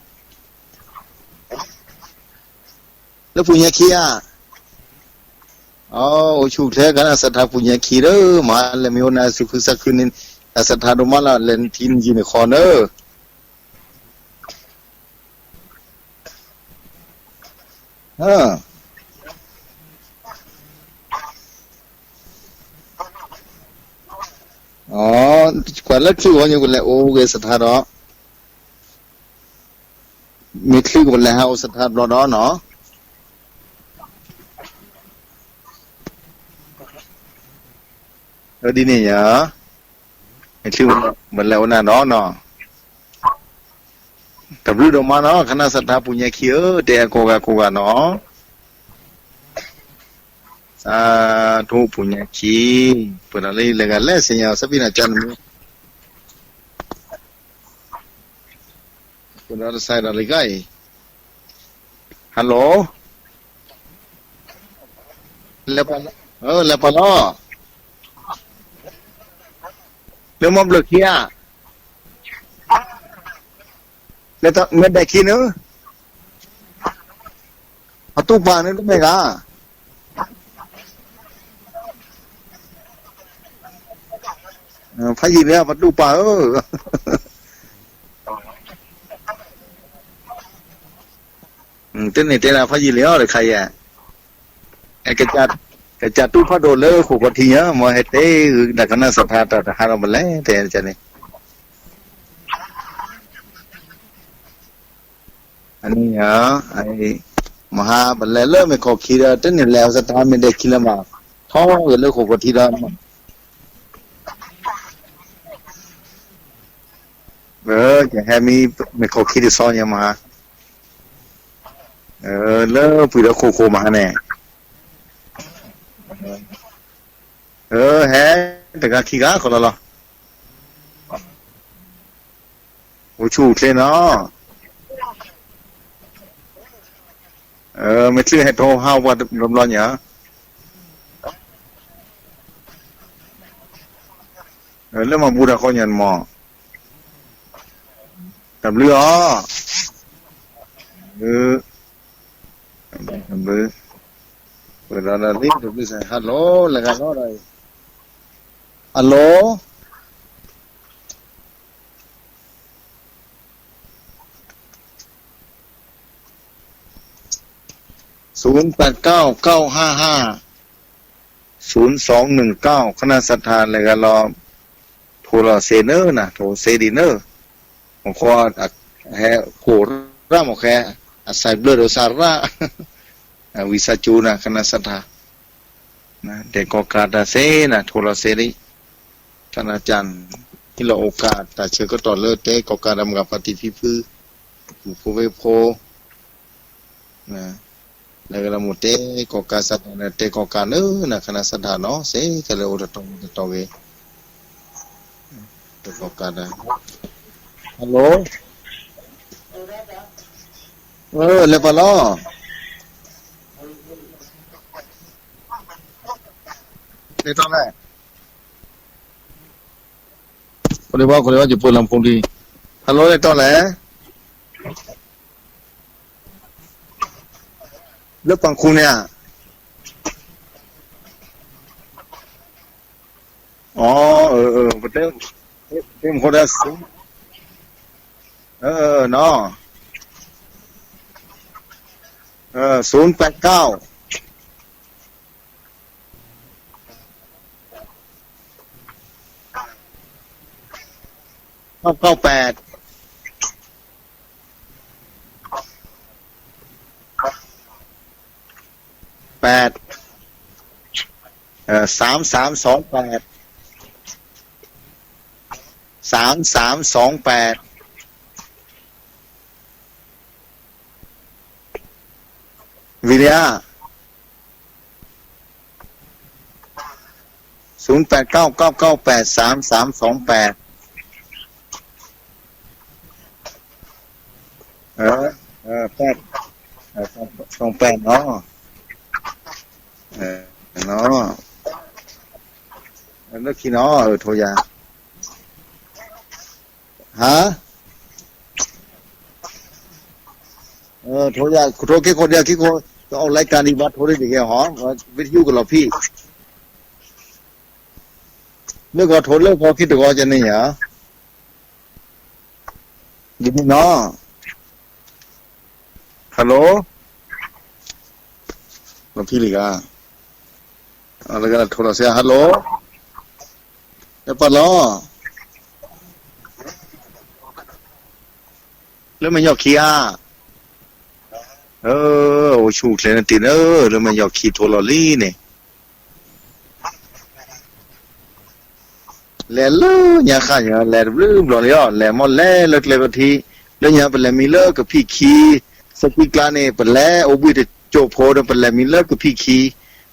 လၢပူၤညါခံဧါ, အ, အိၣ်ဆူၣ်အိၣ်ချ့ကနၣ်စးထါပူၤညါခံဒီး မၤလဲၤမ့ၢ်အိၣ်နၤစူၤခုစးခုန့ၣ်, တၢ်စးထါဒိၣ်မးလၢလဲၤနထံနယံၤန့ၣ်ဃီနၢ် အ, ကွၢ်လၢချုးအီၤညါကလဲၤအိၣ်ဂ့ၤစးထါဒီး, မ့ၢ်ချုးကလဲၤဟးအိၣ်စးထါဘျီဒီးနီၤ, ဒ်န့ၣ်ယၤ, မ့ၢ်ချုးပလဲၤအိၣ်နၤဒီးနီၤ, တၢ်ဘျုးဒိၣ်မးနီၤ ကနၣ်စးထါပူၤညါခံဧၢ, တဲအကိးဂၤကိးဂၤနီၤ, စးထီၣ်ပူၤညါခံ, ပှၤတၢ်လၢယလဲၤဂၤလဲၤဆ့ညါ စးဘံၣ်နၤကၢ်နမ့ၢ် ပဒီးတစဲးဒီးလံကါအံၤ, hello, လဲၤပှၤလီၤ, လၢမီဘျၢၣ်ခံဧါ, လၢမ့ၢ်ဒဲးခံနုၤ, ပတူၢ်ပာ်နုၤတမ့ၢ်ဂၤ ဖးယံာ်လံ ပတူၢ်ပာ်ဧၢ, တန့ၢ်တဲဒၣ်ဖးယံာ်လံအီၤတခါယဲၢ်, ကစၢ်တူၢ်ဖးဒိၣ်လၢဃိာ်ခီၣ်ထံးညါ မ်ဟဲတဲဂုာ်ဒၣ်ကနၣ်စးထါတၢ်တဟးထီၣ်ပလဲၤတဲန့ၣ် အန့ၣ်, မဟါပလဲၤလၢမ့ၢ်ခီၣ်ခံဒီး တန့ၢ်လဲၤအီၤစးထါမ့ၢ်ဒဲးခံလၢမး, ထီၣ်ဂ့ၤလၢဃိာ်ခီၣ်ထံးဒီး ကဟဲမံမ့ၢ်ခီၣ်ခံတဆီညါမဟါ, လၢပှံၤဒီးခိၣ်ခိၣ်မဟါန့ၣ်, အၢ ဟဲ တဂၤခံဂၤဃီလီၤလီၤ. အိၣ်ဆူၣ်အိၣ်ချ့နီၤ. မ့ၢ်ချ့ဟဲထီၣ်ဟးဝဲတဘျီဘျီညါ, လၢမၤဘူၣ်တၢ်ဃီညါန့ၣ်မး, တၢ်ဘျုးအီၤ, တၢ်ဘျုး, တၢ်ဘျုး, ပဒီးလံ တၢ်ဘျုးစဲး hello လဲၤဂၤလီၤဒီး, hello.ศูนย์แปดเก้า เก้าห้าห้า ศูนย์สองหนึ่งเก้า ခနၣ်စးထါ လဲၤဂၤလီၤ, ထိၣ်လီၤစ့န့ၣ်နၤ ထိၣ်စ့ဒံးန့ၣ်, မခီ ဟဲကိၢ်ရၣ်မခီ, အစဲးဘျၢၣ်ဒီးစးရၣ်, ဝံစးကၠိနၤ ခနၣ်စးထါ, တဲကီၢ်ကးတၢ်စ့နၤ ထိၣ်လီၤစ့ဒံး, တၢ်နၤကၢ်, ဟံၣ်လီၤအိၣ်ကးတၢ်ဆၢကတီၢ်လၢတဲကီၢ်ကးဒီးမဂၤပှၤတံၤဖံဖု, ပူၤဖိဝ့ၢ်ဖိ လၢကလၢမိၢ်တဲကီၢ်ကးစးထီၣ်န့ၣ် တဲကီၢ်ကးန့ၣ်နၤ ခနၣ်စးထီၣ်နီၤ စ့တၢ်လၢအိၣ်တတီၤတတီၤဂ့ၤ, တဲကီၢ်ကးဒီး, hello, လဲၤပာ်လီၤ, လဲၤတီလဲၣ်, ခိၣ်လ့ဘါ ခိၣ်လ့ဘါ ယပှၤလီၤဖိဒံး, hello လဲၤတီလဲၣ် လၢပှၤခူန့ၣ်ဧါ, အၢ, ပတဲ, တဲမ့ၢ်ဃိဒၣ်, နီၤ, ศูนย์แปดเก้า เก้าเก้าแปด แปด เอ่อ สามสามสองแปด สามสามสองแปด วิริยะ ศูนย์แปดเก้าเก้าเก้าแปดสามสามสองแปด เออ เออ แปด เออ สองแปด เนาะ เออ เนาะ เออ เลิกขี้เนาะ เออ โทรยา ฮะ เออ โทรยา โทรขี้โคเดียว ขี้โค จะออกรายการดีบัส โทรได้ดีแกหอ วิทยุกันเหรอพี่ လၢဂီၤထိးလၢဂီၤခံတဂီၤကန့ၣ်ယါ, ဒ်နီၤ, hello, လီၤဖံလံၤဂၤ, လၢဂၤထိးလီၤစ့ hello, လၢပှၤလီၤ, လၢမဲာ်ညါခံဧါ, အိၣ်ဆူၣ်အိၣ်ချ့နတ့ၢ်နၢ လၢမဲာ်ညါခံထိးလီၤလံန့ၣ် လဲၤလၢညါဃၣ်ညါ လဲၤတဘျုးဘျီလံလီၤ လဲၤမ့ၢ်လဲၤလၢကျဲပထံ လၢညါပလဲၤမံလၢကဖံၣ်ခံ စကွံကျါန့ၣ် ပလဲၤအိၣ်ဘှံးတကၠိၢ်ဖိဒီး ပလဲၤမံလၢကဖံၣ်ခံ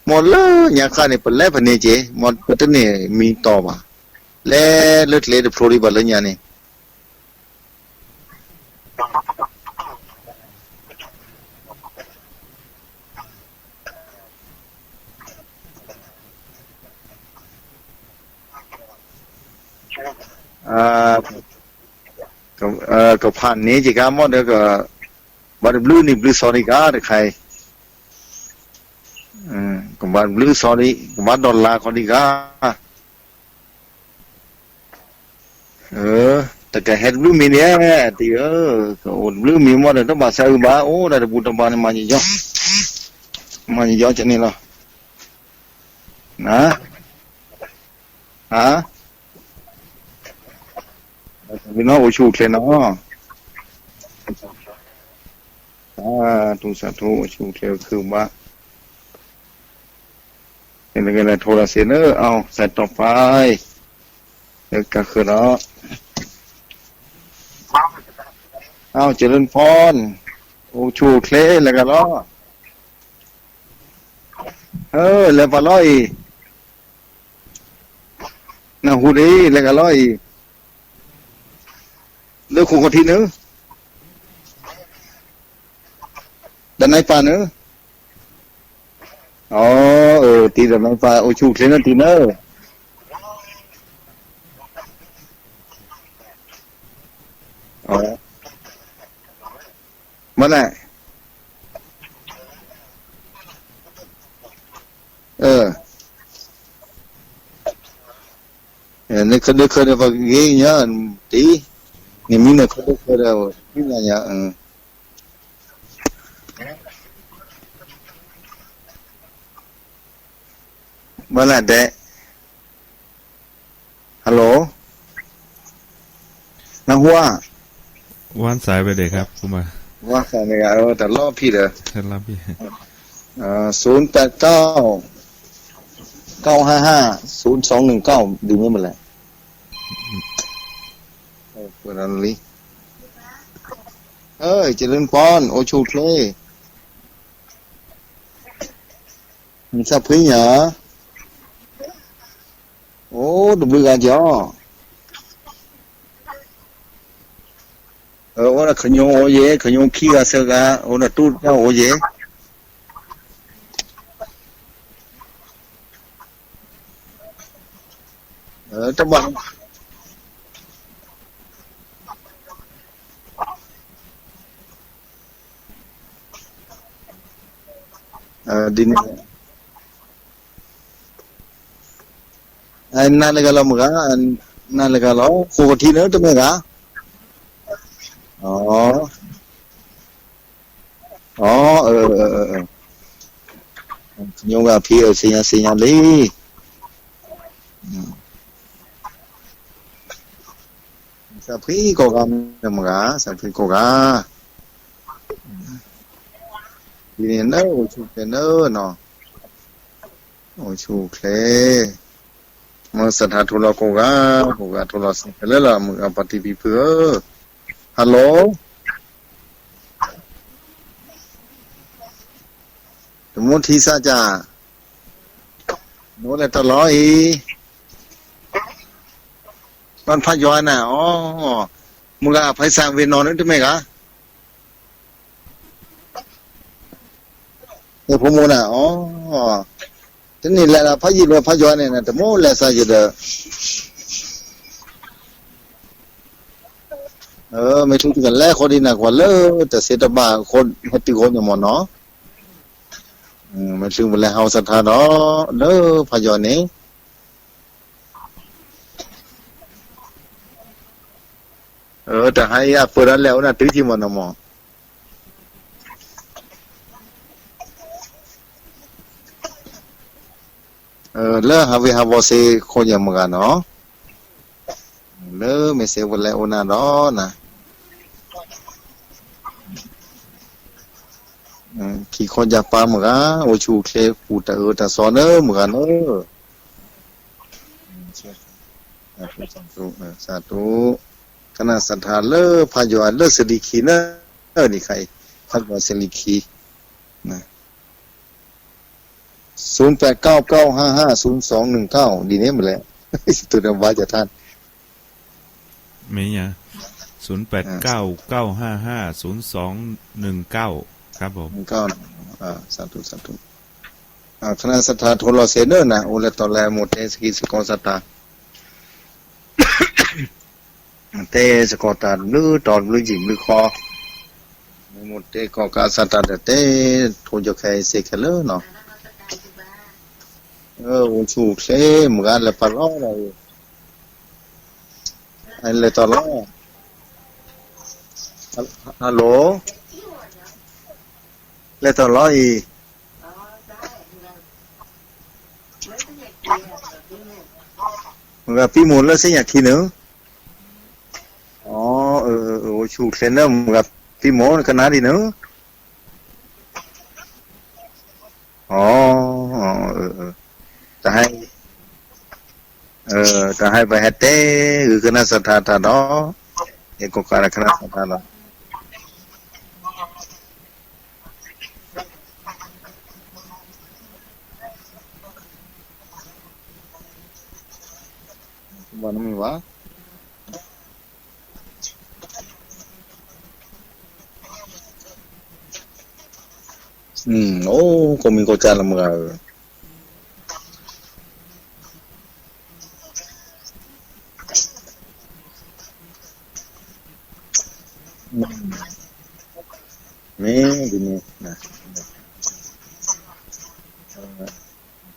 မ့ၢ်လၢညါဃၣ်န့ၣ် ပလဲၤဖဲန့ၣ်က့ၤ မ့ၢ်ပတန့ၢ်မံတီၢ်ဘၣ် လဲၤလၢကျဲတဖျိဒံးဘၣ်လၢညါန့ၣ် ကဖးန့ၢ်က့ၤကါမ့ၢ်ဒီး ကဘၣ်တဘျုးနံၣ်ဘျုးသီဒံးကါ တခါအံၤ ကဘၣ်တဘျုးသီဒံး ကဘၣ်ဒီလါခီဒံးကါ တကဟဲတဘျုးမံၤန့ၣ် တံၤဧၢ, ကအိၣ်တဘျုးမံၤမ့ၢ်ဒီး တဘၣ်ဆၢအုးဘၣ် အိၣ်ဒၣ်တပူၤတဘၣ်န့ၣ် မၤယံာ်ယီ, မၤယံာ်ယီကန့ၣ်လီၤ. ဟါ, ဝံၤနီၤ အိၣ်ဆူၣ်အိၣ်ချ့နီၤ, စးထူစးထူ အိၣ်ဆူၣ်အိၣ်ချ့ အိၣ်ခုၣ်ဘၣ် နကလဲၤထိးဒီးစ့လၢ အီၤ စဲးတီၢ်ပၢ်အံၤ လၢကးဃၢၤဒီး အီၤ เจริญพร အိၣ်ဆူၣ်အိၣ်ချ့ လဲၤဂၤလီၤ လဲၤပာ်လီၤအံၤ ဆူ နၢ်ဟူဒ်လဲၣ်ဂၤလီၤအံၤ, လၢခိၣ်ခီၣ်ထံးန့ၣ်, ဒီးနၢ်ပၢၢ်န့ၣ်, အိ တံၤဒီးနၢ်ပၢၢ် အိၣ်ဆူၣ်အိၣ်ချ့န့ၣ်တံၤန့ၣ်, မ့ၢ်လဲၣ်, နခဒၢခၢဒီးပှၤဂ့ၤညါ, တံၤ, နမံၤနခဒၢခၢဒီး မံၤနညါ, ဘၣ်လၢဒဲး, hello, နၢ်ဟူဧါ, ဝါစၢ်ဝဲဒဲးခါ, ဝါစၢ်န့ၣ်ဂ့ၤ တၢ်လီၤဖံးဒီး, ศูนย์แปดเก้า เก้าห้าห้า ศูนย์สองหนึ่งเก้า ဒ်န့ၣ်မ့ၢ်လဲၣ်, လံ, เจริญพร အိၣ်ဆူၣ်အိၣ်ချ့ နသးဖှံညါ, အိၣ်တဘျုးဂၤကီ, အိၣ်ဒီးခညိအိၣ်ယဲ, ခညိခံဂၤသၢဂၤ, အိၣ်ဒီးတူၢ်တၢ်အိၣ်ယဲ, တဘၣ် ဒ်န့ၣ်, နၤလၢဂၤလီၤမုၢ်ဂၤ, နၤလၢဂၤလီၤ ခိၣ်ကထံန့ၣ် တမ့ၢ်ဂၤ, အိ ညိဂၤဖံးအၢ သ့ၣ်ညါသ့ၣ်ညါလံ, သးဖှံကိးဂၤမုၢ်ဂၤ, သးဖှံကိးဂၤ, ဒ်န့ၣ်နၢ အိၣ်ဆူၣ်အိၣ်ချ့နၢနီၤ, အိၣ်ဆူၣ်အိၣ်ချ့, မ့ၢ်စးထီၣ်ထိၣ်လီၤကိးဂၤ, ကိးဂၤထိၣ်လီၤစဲးဖဲလဲၣ်လီၤ မုၢ်ဂၤပှၤတံၤဖံးဖုဧၢ, hello, တမူထံစၢ်ကၢ်, နအိၣ်လဲၤတၢ်လီၤအံၤ, ဘၣ်ဖးယွၤနၤ, အိ မုၢ်ဂၤဖဲစၢ်ဝ့ၤနီၢ်န့ၣ်တမ့ၢ်ဂၤ, ဖိမုၣ်နၤ, အိ တနံၤလဲၤဒီးဖးယံာ်လၢဖးယွၤန့ၣ် တမူလဲၤစၢ်ယံာ်ဒီး, မ့ၢ်ချုးတကလဲၤဃီဒ်နၤကွၢ်လၢ တသ့တဘၣ်ဃီ ဟဲတုၤဃီန့ၣ်မ့ၢ်နီၤ, မ့ၢ်ချုးပလဲၤဟးဂီၤစးထီၣ်ဒီး လၢဖးယွၤန့ၣ် တၢ်ဟါအံၤအပၢၢ်ဒီးလဲၤအိၣ်နၢ်တုၤကံမ့ၢ်နီၤမ့ၢ်, လၢဟးဝ့ၤဟးဝီၤစ့ၢ်ခိၣ်ညါမုၢ်ဂၤနီၤ, လၢမ့ၢ်စ့ၢ်ပလဲၤအိၣ်နၤဒီးနၤ, ခံခီယၢ်ပၢ်မုၢ်ဂၤ, အိၣ်ဆူၣ်အိၣ်ချ့ ပူၤတၢ်အၢတၢ်သီန့ၣ်မုၢ်ဂၤန့ၣ် စးထူ, ကနၣ်စးထီၣ်လၢဖးယွၤလၢစလံခံန့ၣ်, ဒ်ခါအံၤ, ဖးယွၤစလံခံ, ศูนย์แปดเก้า เก้าห้าห้า ศูนย์สองหนึ่งเก้า ဒ်န့ၣ်မ့ၢ်လဲၣ်, ယတိၢ်နီၣ်ဘၣ်ယထါ မ့ၢ်ညါ, ศูนย์แปดเก้า เก้าห้าห้า ศูนย์สองหนึ่งเก้า ครับผม စးထူ, စးထူ, ကနၣ်စးထီၣ်ထိၣ်လီၤစ့ၢ်န့ၣ်နၤ, အိၣ်လဲၤတီၤလဲၤမိၢ်တဲစကံစကီးစးထီၣ် တဲစ့ၢ်ကီးတၢ်ဘျုးတီၤဘျုးယံာ်ဘျုးဃီ, မ့ၢ်မိၢ်တဲကီၢ်ကးစးထီၣ်ဒီးတဲထိၣ်ယိခဲအံၤစ့ၢ်ကီးလၢနီၤ, အိၣ်ဆူၣ်အိၣ်ချ့ မုၢ်ဂၤလဲၤပာ်လီၤဒီး, လဲၤတီၤလီၤ, hello, လဲၤတီၤလီၤအံၤ မုၢ်ဂၤပံမိၢ်လၢစ့ၣ်ညါခံန့ၣ်, အိၣ်ဆူၣ်အိၣ်ချ့န့ၣ် မုၢ်ဂၤပံမိၢ်ကနၣ်ဒ်န့ၣ်, အိၣ်, တၢ်ဟဲ, တၢ်ဟဲပဟဲတဲဂုာ်ကနၣ်စးထီၣ်တၢ်ဒီး, ယကီၢ်ကးဒီးကနၣ်စးထီၣ်ဒီး ဘၣ်နမ့ၢ်ဘၣ်, အိၣ် ကိးမံၤကိးကၢလၢမုၢ်ဂၤဧၢ, မ့ၢ်ဒ်န့ၣ်,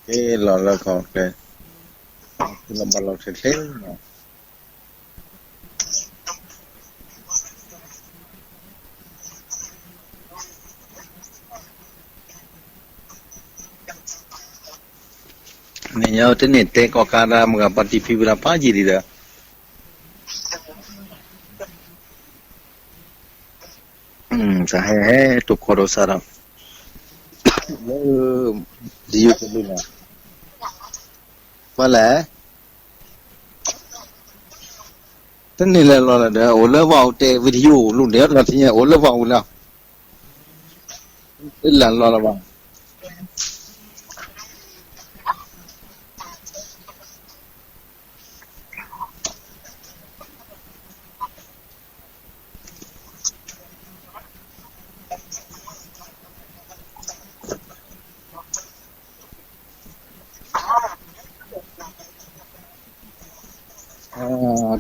က့ၤလီၤလၢခီၣ်ကျဲ, လီၤဘၣ်လီၤချ့ချ့လီၤ. န့ၣ်ညါတန့ၢ်တဲကီၢ်ကးဒၣ်မုၢ်ဂၤပှၤတံၤဖံးဝံၤလီၤဖးယံာ်လံဒီး, တဟဲဟဲတိာ်ခိးဒီးစးဒီး, လၢ, ယိၤကလူးလီၤ, ပှၤလဲၣ် တန့ၢ်လဲၤလီၤလၢဒီး အိၣ်လၢပှၤအိၣ်တဲ video လူၤဒဲးလီၤထံၣ်ညါ အိၣ်လၢပှၤအိၣ်လီၤ, တလဲၤလီၤလၢၤဘၣ်.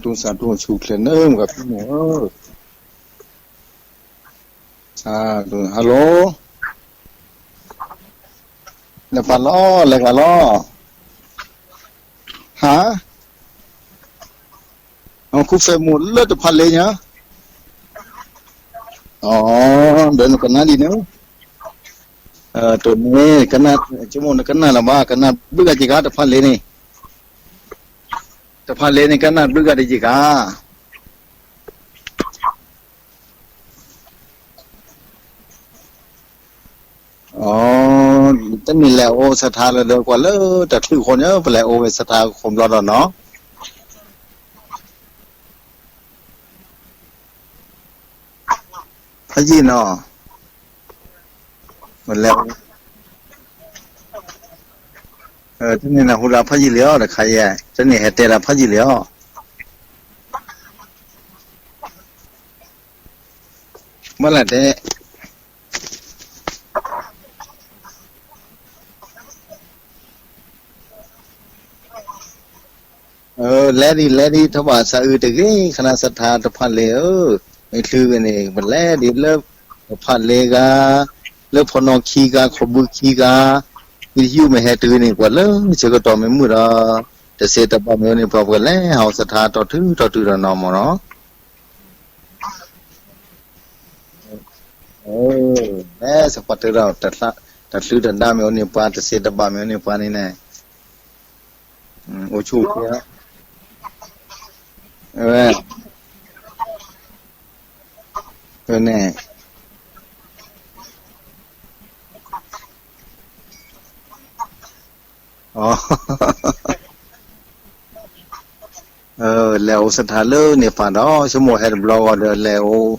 တူၢ်စၢ်တူၢ်ဆူၣ်ချ့နၢမုၢ်ဂၤဖံန့ၣ်ဧၢ, hello, လဲၤပာ်လီၤ လဲၤဂၤလီၤ, ဟါ, အခိၣ်ဖဲမိၢ်လၢတဖးလ့ညါ, အိ, ဒီးနကနၣ်ဒ်န့ၣ်, တိၢ်န့ၣ်, ဆိကမိၣ်နကနၣ်လၢၤဘၣ် ကနၣ်ဘျုးဂၤက့ၤခါ တဖးလ့န့ၣ်, တဖးလ့န့ၣ် ကနၣ်ဘျုးဂၤတက့ၤခါ. အိ, တမ့ၢ်လဲၤအိၣ်စထါလၢၤဒီးကွၢ်လၢတချုးဃီန့ၣ် ပလဲၤအိၣ်ဝဲစထါခိၣ်ဘျီဒီးနီၤ, ဖးယံာ်နီၤ, ပလဲၤ, တန့ၢ်နၢ်ဟူဒၣ်ဖးယံာ်လံဧါ တခါယဲ, တန့ၢ်ဟဲတဲဒၣ်ဖးယံာ်လံဧါ, ဘၣ်လဲၣ်တဲ လဲၤဒံး လဲၤဒံး ထီၣ်ဘၣ်စးအုးတဂ့ၤ ခနၣ်စထါတဖးလ့ဧၢ, မ့ၢ်ချုးဝဲန့ၣ် ပလဲၤဒံးလၢ တဖးလ့ဂၤ, လၢဖီနီၣ်ခံဂၤ ခီၣ်ဘုခံဂၤ, ဝံသယုၢ်မ့ၢ်ဟဲတုၤန့ၣ် ပှၤလၢဆၢကတီၢ်မ့ၢ်မုာ်ဒီး တစဲးတဘၣ်မ့ၢ်အိၣ်န့ၣ် ပှၤပှဲၤလဲၤဟးအိၣ်စထါတီၤထုတီၤထုဒီးနီၢ်မးနီၤ လဲၤစပှၤတၢၢ်ဒီး တချုးတဒါမ့ၢ်အိၣ်န့ၣ်ပှၤ တစဲးတဘၣ်မ့ၢ်အိၣ်န့ၣ်ပှၤန့ၣ်န့ၣ်, အိၣ်ဆူၣ်အိၣ်ချ့, ဝဲန့ၣ် လဲၤအိၣ်စထါလၢန့ၣ်ပၤဒီး ဆိကမိၣ်ဟဲတဘျီဂီၤဒီး လဲၤအိၣ်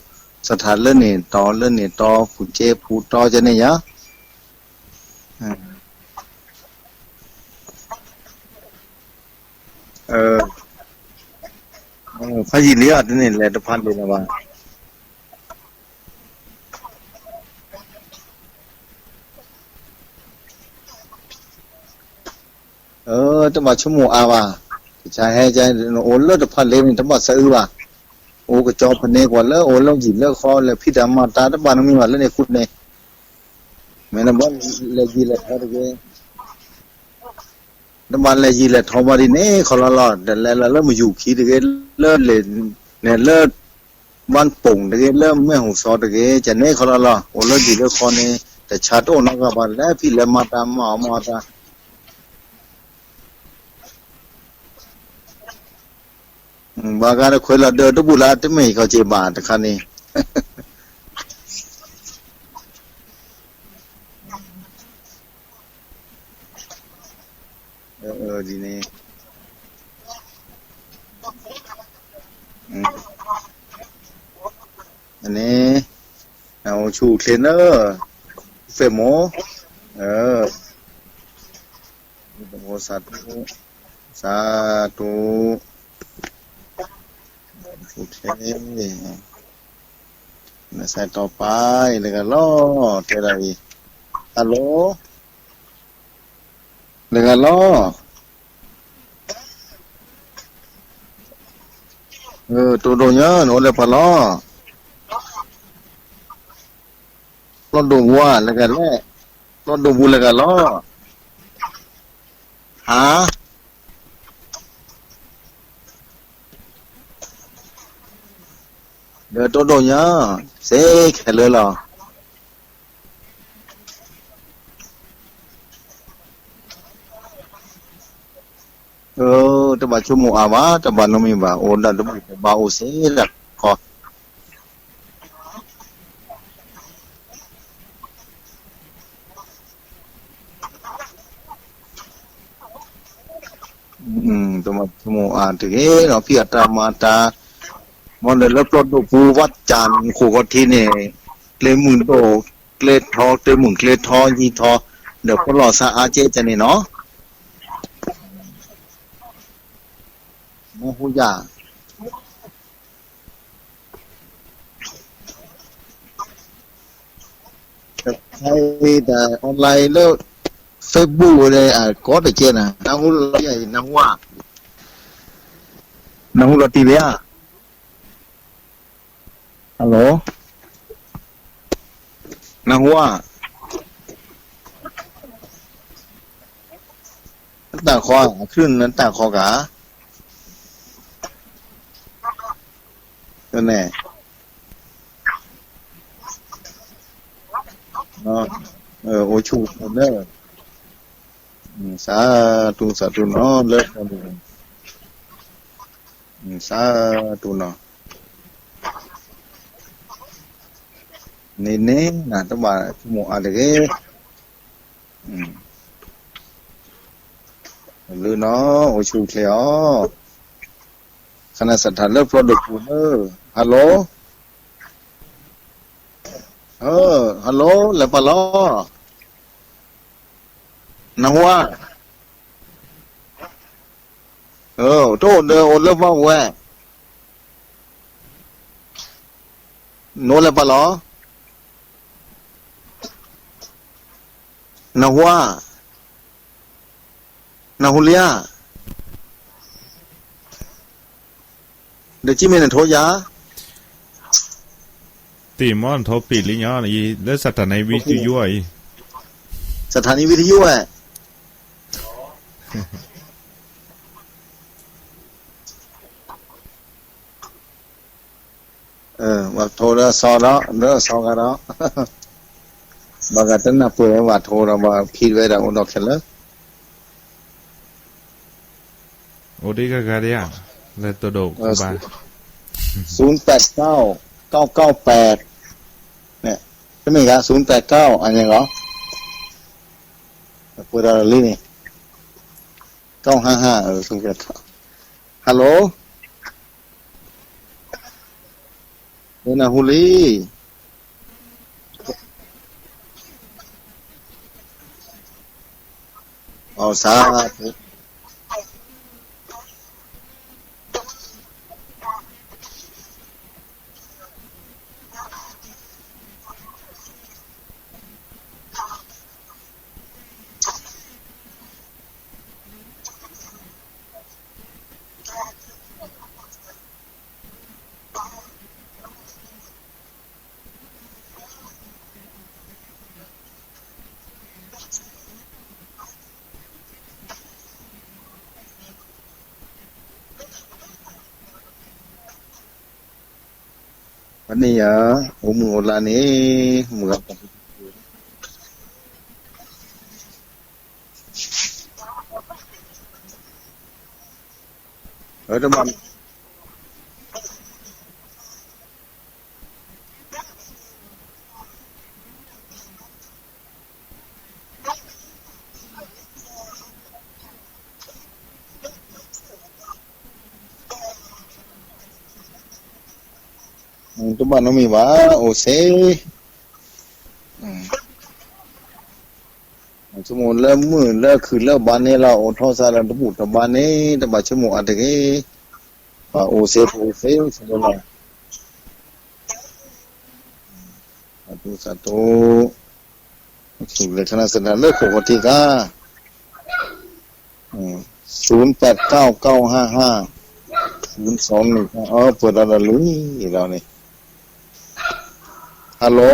စထါလၢန့ၣ်တီလၢန့ၣ်တီ ဖူကဲဖူတီကန့ၣ်ယါ, ဖးယံာ်လံဧါ တန့ၢ်လဲၤတဖးလ့လၢၤဘၣ်. တဘၣ်ဆိကမိၣ်အါဘၣ်, ကဟဲ အိၣ်လၢတဖးလ့န့ၣ် တဘၣ်စးအုးဘၣ်, အိၣ်ကစီၤဖနဲကွၢ်လၢအိၣ်လၢယံာ်လၢဃီ လဲၤဖံးတၢ်မၤတၢ်တဘၣ်နမံၤဘၣ်လၢန့ၣ်ဃုာ်န့ၣ်, မ့ၢ်နဘၣ်လဲၤယံာ်လဲၤထီတဂ့ၤ တဘၣ်လဲၤယံာ်လဲၤထီဘၣ်ဒ်န့ၣ် ခီလီၤလီၤ တလဲၤလၢမယူၤခံတဂ့ၤ လၢလဲၤ န့ၣ်လၢ ဘၣ်ပိာ်တဂ့ၤ လၢမဲာ်ဟူးစီတဂ့ၤ ကန့ၣ်ခီလီၤလီၤ အိၣ်လၢဒံးလၢဃီန့ၣ် တဆါတအိၣ်နီတဂၤဘၣ် လဲၤဖံးလဲၤမၤတၢ်မၤအီၣ်မၤအီၣ်တၢ် ဘၣ်ဂၤတခွဲးလီၤဒၢတဘူၣ်လၢတမ့ၢ်ခီက့ၤဘၣ်တခါန့ၣ် ဒ်န့ၣ် န့ၣ် အိၣ်ဆူၣ်အိၣ်ချ့နၢ် ဖဲမိၢ် စးတူ, စးတူ. နစဲးတီပာ်အံၤလၢဂၤလီၤ, တဲဒၣ်အံၤ, hello, လၢဂၤလီၤ, တိၢ်ဒိၣ်ညါ နအိၣ်လၢပှၤလီၤ, ပျီၢ်ဒိၣ်ပူၤဧါ လၢဂၤလဲၣ်, ပျီၢ်ဒိၣ်ပူၤလၢဂၤလီၤ, ဟါ ဒီးတိၢ်ဒိၣ်ညါ, စ့ခဲလၢာ်လီၤ. တဘၣ်ဆိကမိၣ်အါဘၣ်, တဘၣ်နီတမံၤဘၣ်, အိၣ်ဒၣ်တဘူၣ်တဘါအိၣ်စ့ၢ်ဒၣ်ခီ. တဘၣ်ဆိကမိၣ်အါတဂ့ၤဒီး ဖံးအတၢ်မၤတၢ်, မ်ဒီးလၢပျီၢ်ဒိၣ်ပူၤ ဝၣ်ကၠၣ်နူၢ်ဃိးခီထံန့ၣ်, ကျဲမုၢ်ဒိၣ်ကျဲထီ ကျဲမုၢ်ကျဲထီယံၤထီ, ဒီးဖီလီၤစါအါကဲကန့ၣ်နီၤ, မဟူယၤ တၢ် online လၢ Facebook ဝဲဒၣ် အကိးတကဲနၤ, နၢ်ဟူလီၤယၤအံၤ နၢ်ဟူဧါ, နၢ်ဟူလီၤတံၢ်လံဧါ, hello, နၢ်ဟူဧါ, နတၢ်ခီ အခုနတၢ်ခီကၤ, န့ၣ် အိၣ်ဆူၣ်အိၣ်ချ့, စးထူၣ်စးထူၣ်နီၤ လၢ စးထူၣ်နီၤ, န့ၣ်န့ၣ် နတဘၣ်ဆိကမိၣ်အါတဂ့ၤ, လၢနီၤ အိၣ်ဆူၣ်အိၣ်ချ့အီၤ, ခနၣ်စးထီၣ်လၢပျီၢ်ဒိၣ်ပူၤလၢ, hello, hello လဲၤပာ်လီၤ, နၢ်ဟူဧါ, တအိၣ်ဒီးအိၣ်လၢပှၤဝဲ, နအိၣ်လၢပှၤလီၤ, နၢ်ဟူဧါ, နၢ်ဟူလံဧါ, ဒီးကံၢ်မ့ၢ်နထိယၤ တ့ၢ်မ့ၢ်နထိပ့ၢ်လံညီ လၢ สถานีวิทยุ အံၤ, สถานีวิทยุ ဝဲ ဘၣ်ထိဒီးစီဒီး ဒီးစီဂၤဒီး ဘၣ်ဂၤတနၢ်ပၢၢ်ဝဲ ဘၣ်ထိဒီး ဘၣ်ဖံးဝဲဒၣ်အိၣ်ဒီးခဲလၢာ် အိၣ်ဒံးဂၤဂၤဒံးဧါ, လၢတဒိၣ်ကဘၣ်, ศูนย์แปดเก้า เก้าเก้าแปด န့ၣ်, တမ့ၢ်ဂၤ ศูนย์แปดเก้า အန့ၣ်လီၤ, ပှဲၤဒီးလံန့ၣ်, เก้าห้าห้า เออ ศูนย์แปดเก้า hello နနၢ်ဟူလံ, အီစါဖဲန့ၣ်ယၤ အိၣ်မုာ်အိၣ်လါန့ၣ် မုာ်ဂၤ တဘၣ် တဘၣ်နီတမံၤဘၣ် အိၣ်စ့, ဆိကမိၣ်လၢမုၢ်လၢခုၣ်လၢဘါန့ၣ်လီၤ အိၣ်ထီၣ်စးလၢတဘူၣ်တဘါန့ၣ် တဘၣ်ဆိကမိၣ်အါတဂ့ၤ. ပှၤအိၣ်စ့ ပှၤအိၣ်စ့ ဆလၢလီၤ, စးထူ စးထူ, ဆူၣ်လဲၤခနၣ်စထါလၢခိၣ်ဃီတံၢ်ကါ, ศูนย์แปดเก้า เก้าห้าห้า ศูนย์สองหนึ่งห้า အၢ ပှဲၤဒီးဒီးလံလီၤန့ၣ်, hello,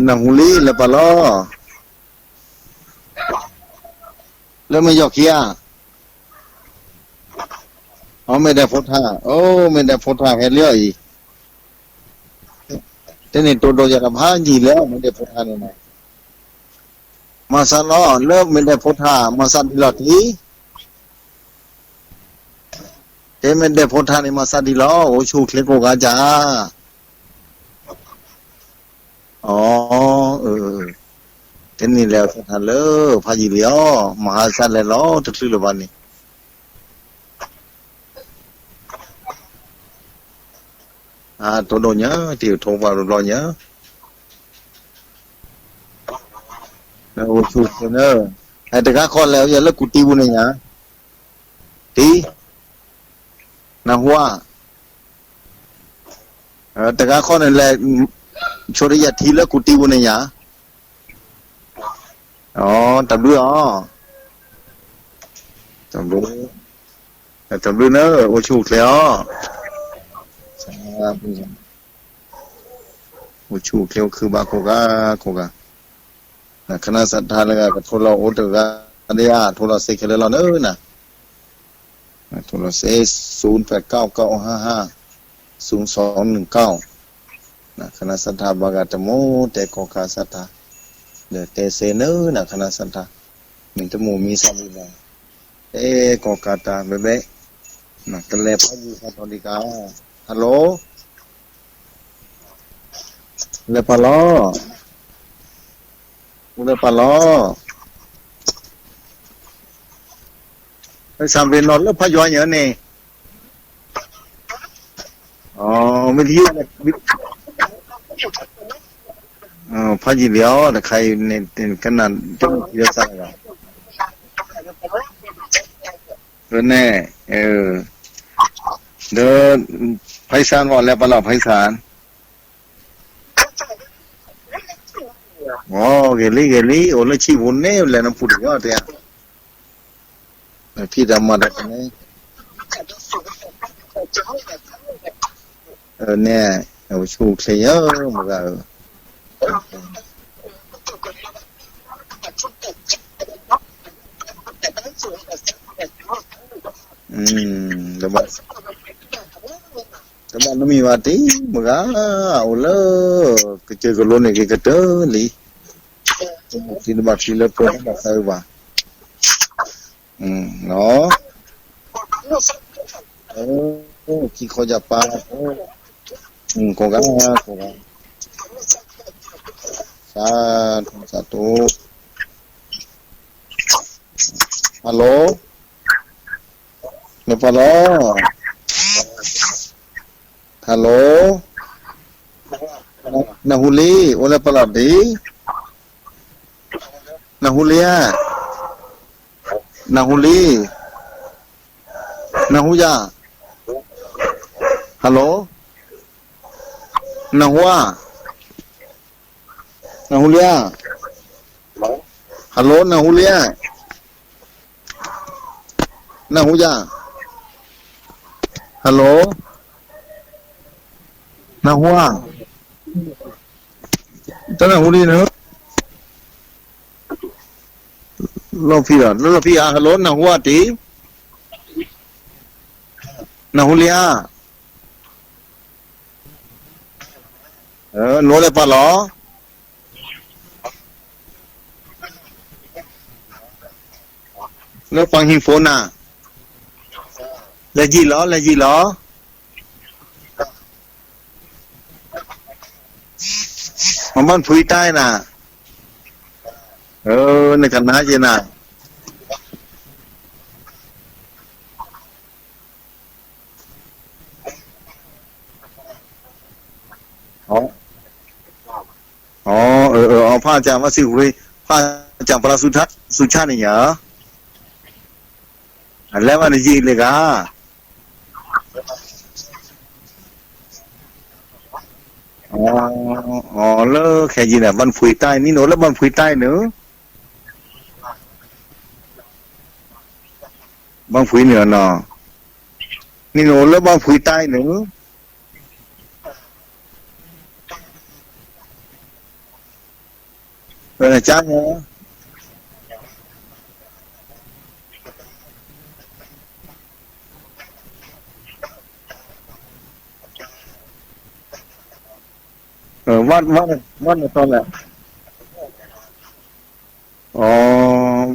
နၢ်ဟူလံ လဲၤပာ်လီၤ, လၢမ့ၢ်ယီၢ်ခံဧါ, အမ့ၢ်ဒဲးဖိထၣ်, အိ မ့ၢ်ဒဲးဖိထၣ်ဟဲလံအီၤအံၤ, တန့ၣ်တိၢ်ဒိၣ်ယၤတဖးယံာ်လံအီၤ မ့ၢ်ဒဲးဖိထၣ်န့ၣ်နီၤ, မၤစးလီၤ လၢမ့ၢ်ဒဲးဖိထၣ် မၤစးဒံးလီၤတံၢ် တဲမ့ၢ်ဒဲးဖိထၣ်န့ၣ် မၤစးဒံးလီၤ အိၣ်ဆူၣ်အိၣ်ချ့ကိးဂၤဒဲး, အၢ, တန့ၣ်လဲၤအသးထါလၢ ဖးယံာ်လံအီၤ မၤဟါစၢ်လဲၤလီၤ တချုးလၢၤဘၣ်န့ၣ်, အတိၢ်ဒိၣ်ညါ တံၢ်ထိပှၤတဘျီညါ အိၣ်ဆူၣ်အိၣ်ချ့, တဂၤခီလဲၤဝဲယၤလၢကူၣ်တံၢ်ပူၤန့ၣ်ညါ, တံၢ်, နၢ်ဟူဧါ, တဂၤခီန့ၣ်လဲၤ, ဆိတယၤထံလၢကူၣ်တံၢ်ပူၤန့ၣ်ညါ, အၢ, တၢ်ဘျုးအီၤ, တၢ်ဘျုး, တၢ်ဘျုးန့ၣ် အိၣ်ဆူၣ်အိၣ်ချ့အီၤ, အိၣ်ဆူၣ်အိၣ်ချ့အိၣ်ခုဘၣ်ကိးဂၤကိးဂၤ, နခနၣ်စးထါလၢဂၤကထိလီၤအိၣ်တဂၤဒၣ်ဧါ ထိလီၤစ့ခဲလၢာ်လီၤန့ၣ်နၤ, ထိလီၤစ့ ศูนย์แปดเก้า เก้าห้าห้า ศูนย์สองหนึ่งเก้า, နခနၣ်စးထါဘၣ်ဂၤတမူ တဲကီၢ်ခါစးထါ, ဒီးတဲစ့န့ၣ် နခနၣ်စးထါ, မ့ၢ်တမူမံစးဘၣ်, တဲကီၢ်ခါတၢ်ဘဲဘဲ, နကလဲၤဖးယံာ်ဖးထီဒံးကါ, hello, လဲၤပာ်လီၤ, လဲၤပာ်လီၤ, ဖဲစၢ်ဘ့ၣ်နီၤလၢဖးယွၤညါန့ၣ်, မ့ၢ်တယံၤ, ဖးယံာ်လံအီၤ တခါအံၤန့ၣ် ကနၣ်တမ့ၢ်ထံလၢစးလၢၤ, န့ၣ်, ဒီး, ဖဲစၢ်ဘၣ်လဲၤပာ်လီၤ ဖဲစၢ် ဂ့ၤလံ ဂ့ၤလံ အိၣ်လၢဆံးပူၤန့ၣ် လဲၤနဖူတယီတဲ, ဖံးတၢ်မၤတၢ်န့ၣ်, န့ၣ်, အိၣ်ဆူၣ်အိၣ်ချ့ယၤ မုၢ်ဂၤဧၢ, တဘၣ်နမံၤဘၣ်တံၢ် မုၢ်ဂၤ, အိၣ်လၢ, ကစၢၢ်ကလိန့ၣ်က့ၤကတၢၢ်လံ, တံၢ်တဘၣ်ဖံးလၢပှဲၤတဘၣ်သးအုးဘၣ်, လီၤ, ခံခီယၤပၢ်, ကိးဂၤ, ကိးဂၤ, စးထီၣ်စးထီၣ်, hello, လဲၤပာ်လီၤ, hello, နၢ်ဟူလံ အိၣ်လၢပာ်လီၤဒံး, နၢ်ဟူလံဧါ, နၢ်ဟူလံ, နၢ်ဟူယၤ, hello, နၢ်ဟူဧါ, နၢ်ဟူလံဧါ, hello နၢ်ဟူလံဧါ, နၢ်ဟူယၤ, hello, နၢ်ဟူဧါ, တနၢ်ဟူလံန့ၣ်, လီၢ်ဖံးလီၤ လၢလီၢ်ဖံးဧါ, hello နၢ်ဟူဧါတံၢ်, နၢ်ဟူလံဧါ, နအိၣ်လၢပာ်လီၤ, လၢပှၤဟံၣ်ဖိနၤ, လဲၤယံာ်လီၤ လဲၤယံာ်လီၤ, မၤဘၣ်ဖုတၢ်နၤ, နကနၣ်ယဲနၤ အၢ, ဖးကၠၢ်ဘၣ်စံးဝဲ, ဖးကၠၢ်ပှၤလၢဆူၣ်ဆါန့ၣ်ညါ, အလဲၤဘၣ်နယံာ်လံဂၤ, အီၤလၢခဲယံာ်န့ၣ် ဘၣ်ဖှံတၢ် နံၣ်နအိၣ်လၢဘၣ်ဖှံတၢ်န့ၣ်, ဘၣ်ဖှံန့ၣ်နီၤ, နံၣ်နအိၣ်လၢဘၣ်ဖှံတၢ်န့ၣ် ကၢန့ၣ်, ဘၣ်နတီလဲၣ်,